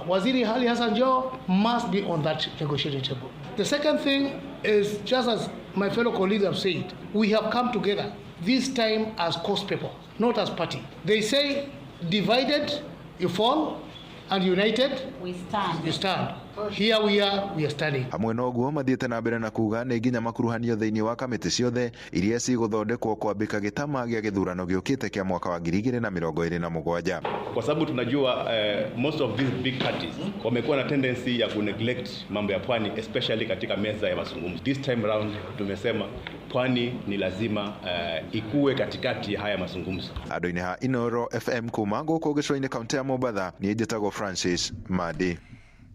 Waziri Ali Hassan Joho must be on that negotiating table. The second thing is, just as my fellow colleagues have said, we have come together this time as coast people, not as party. They say divided you fall, and united we stand. You stand. Here we are standing. Hamwe na ũguo mathiĩte na mbere na kuga nĩ nginya makuruhanio thĩinĩ wa kamĩtĩ ciothe iria cigũthondekwo kwambĩka gĩtama gĩa gĩthurano gĩũkĩte kĩa mwaka wa 2027. Kwa sababu tunajua most of these big parties wamekuwa na tendency ya kuneglect mambo ya pwani, especially katika meza ya mazungumzo. This time round tumesema pwani ni lazima ikue katikati ya haya mazungumzo. Andũ-inĩ ha Inooro FM kuma gũkũ gĩcũa-inĩ kaunti ya Mombatha, niĩ njĩtagwo Francis Mandi.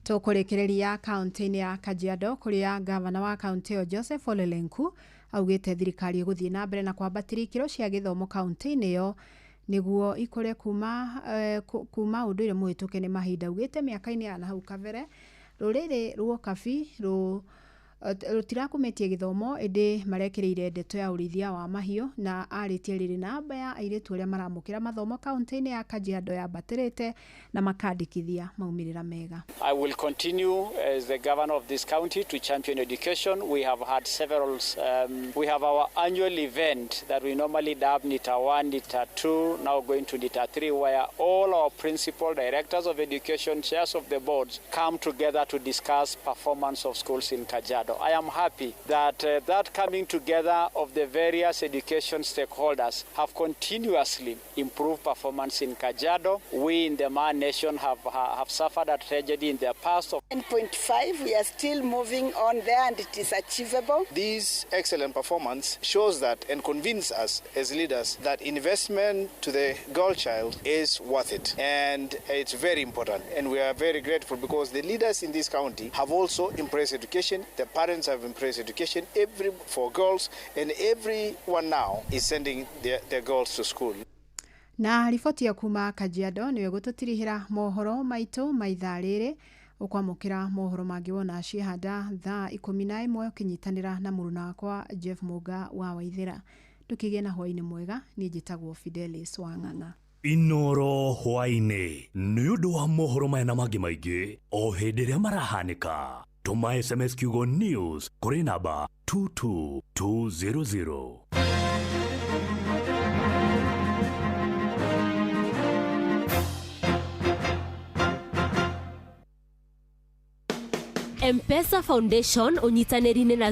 Tũkũrĩkĩrĩria kaunti-inĩ ya Kajiado kũrĩa gavana wa kaunti ĩyo Joseph Ole Lenku augĩte thirikari ĩgũthiĩ na mbere na kwambatĩria ikĩro cia gĩthomo kaunti-inĩ ĩyo nĩguo ikũre kuma ũndũire mũhĩtũke nĩ mahinda. Augĩte mĩaka-inĩ ya nahau kabere rũrĩrĩ rwa Ũkabi rũtirakumĩtie gĩthomo ĩndĩ marekĩrĩire ndeto ya ũrĩithia wa mahiũ, na arĩtie rĩrĩ namba ya airĩtu arĩa maramũkĩra mathomo kaunti-inĩ ya Kajiado yambatĩrĩte na makandĩkithia maumĩrĩra mega. I will continue as the governor of this county to champion education. We have had several, we have our annual event that we normally dub NITA 1, NITA 2, now going to NITA 3, where all our principal directors of education, chairs of the boards, come together to discuss performance of schools in Kajiado. I am happy that that coming together of the various education stakeholders have continuously improved performance in Kajiado. We in the Maa Nation have suffered a tragedy in the past of 10.5. We are still moving on there and it is achievable. This excellent performance shows that and convinces us as leaders that investment to the girl child is worth it, and it's very important. And we are very grateful because the leaders in this county have also embraced education. The Parents have embraced education every for girls, and everyone now is sending their girls to school. Na riboti ya kuma Kajiado nĩyo ĩgũtũtirihĩra mohoro maitũ ma ithaa rĩrĩ. Ũkwamũkĩra mohoro mangĩ wona ciehanda thaa 11 ũkĩnyitanĩra na mũruna wakwa Jeff Mũga wa Waithĩra. Ndũkĩgĩe na hwaĩ-inĩ mwega. Niĩ njĩtagwo Fidelis Wang'ang'a. Inoro hwaĩ-inĩ nĩ ũndũ wa mohoro maya na mangĩ maingĩ o hĩndĩ ĩrĩa marahanĩka, tũma SMS kiugo news kũrĩ namba 22200. Mpesa Foundation ũnyitanĩri-inĩ na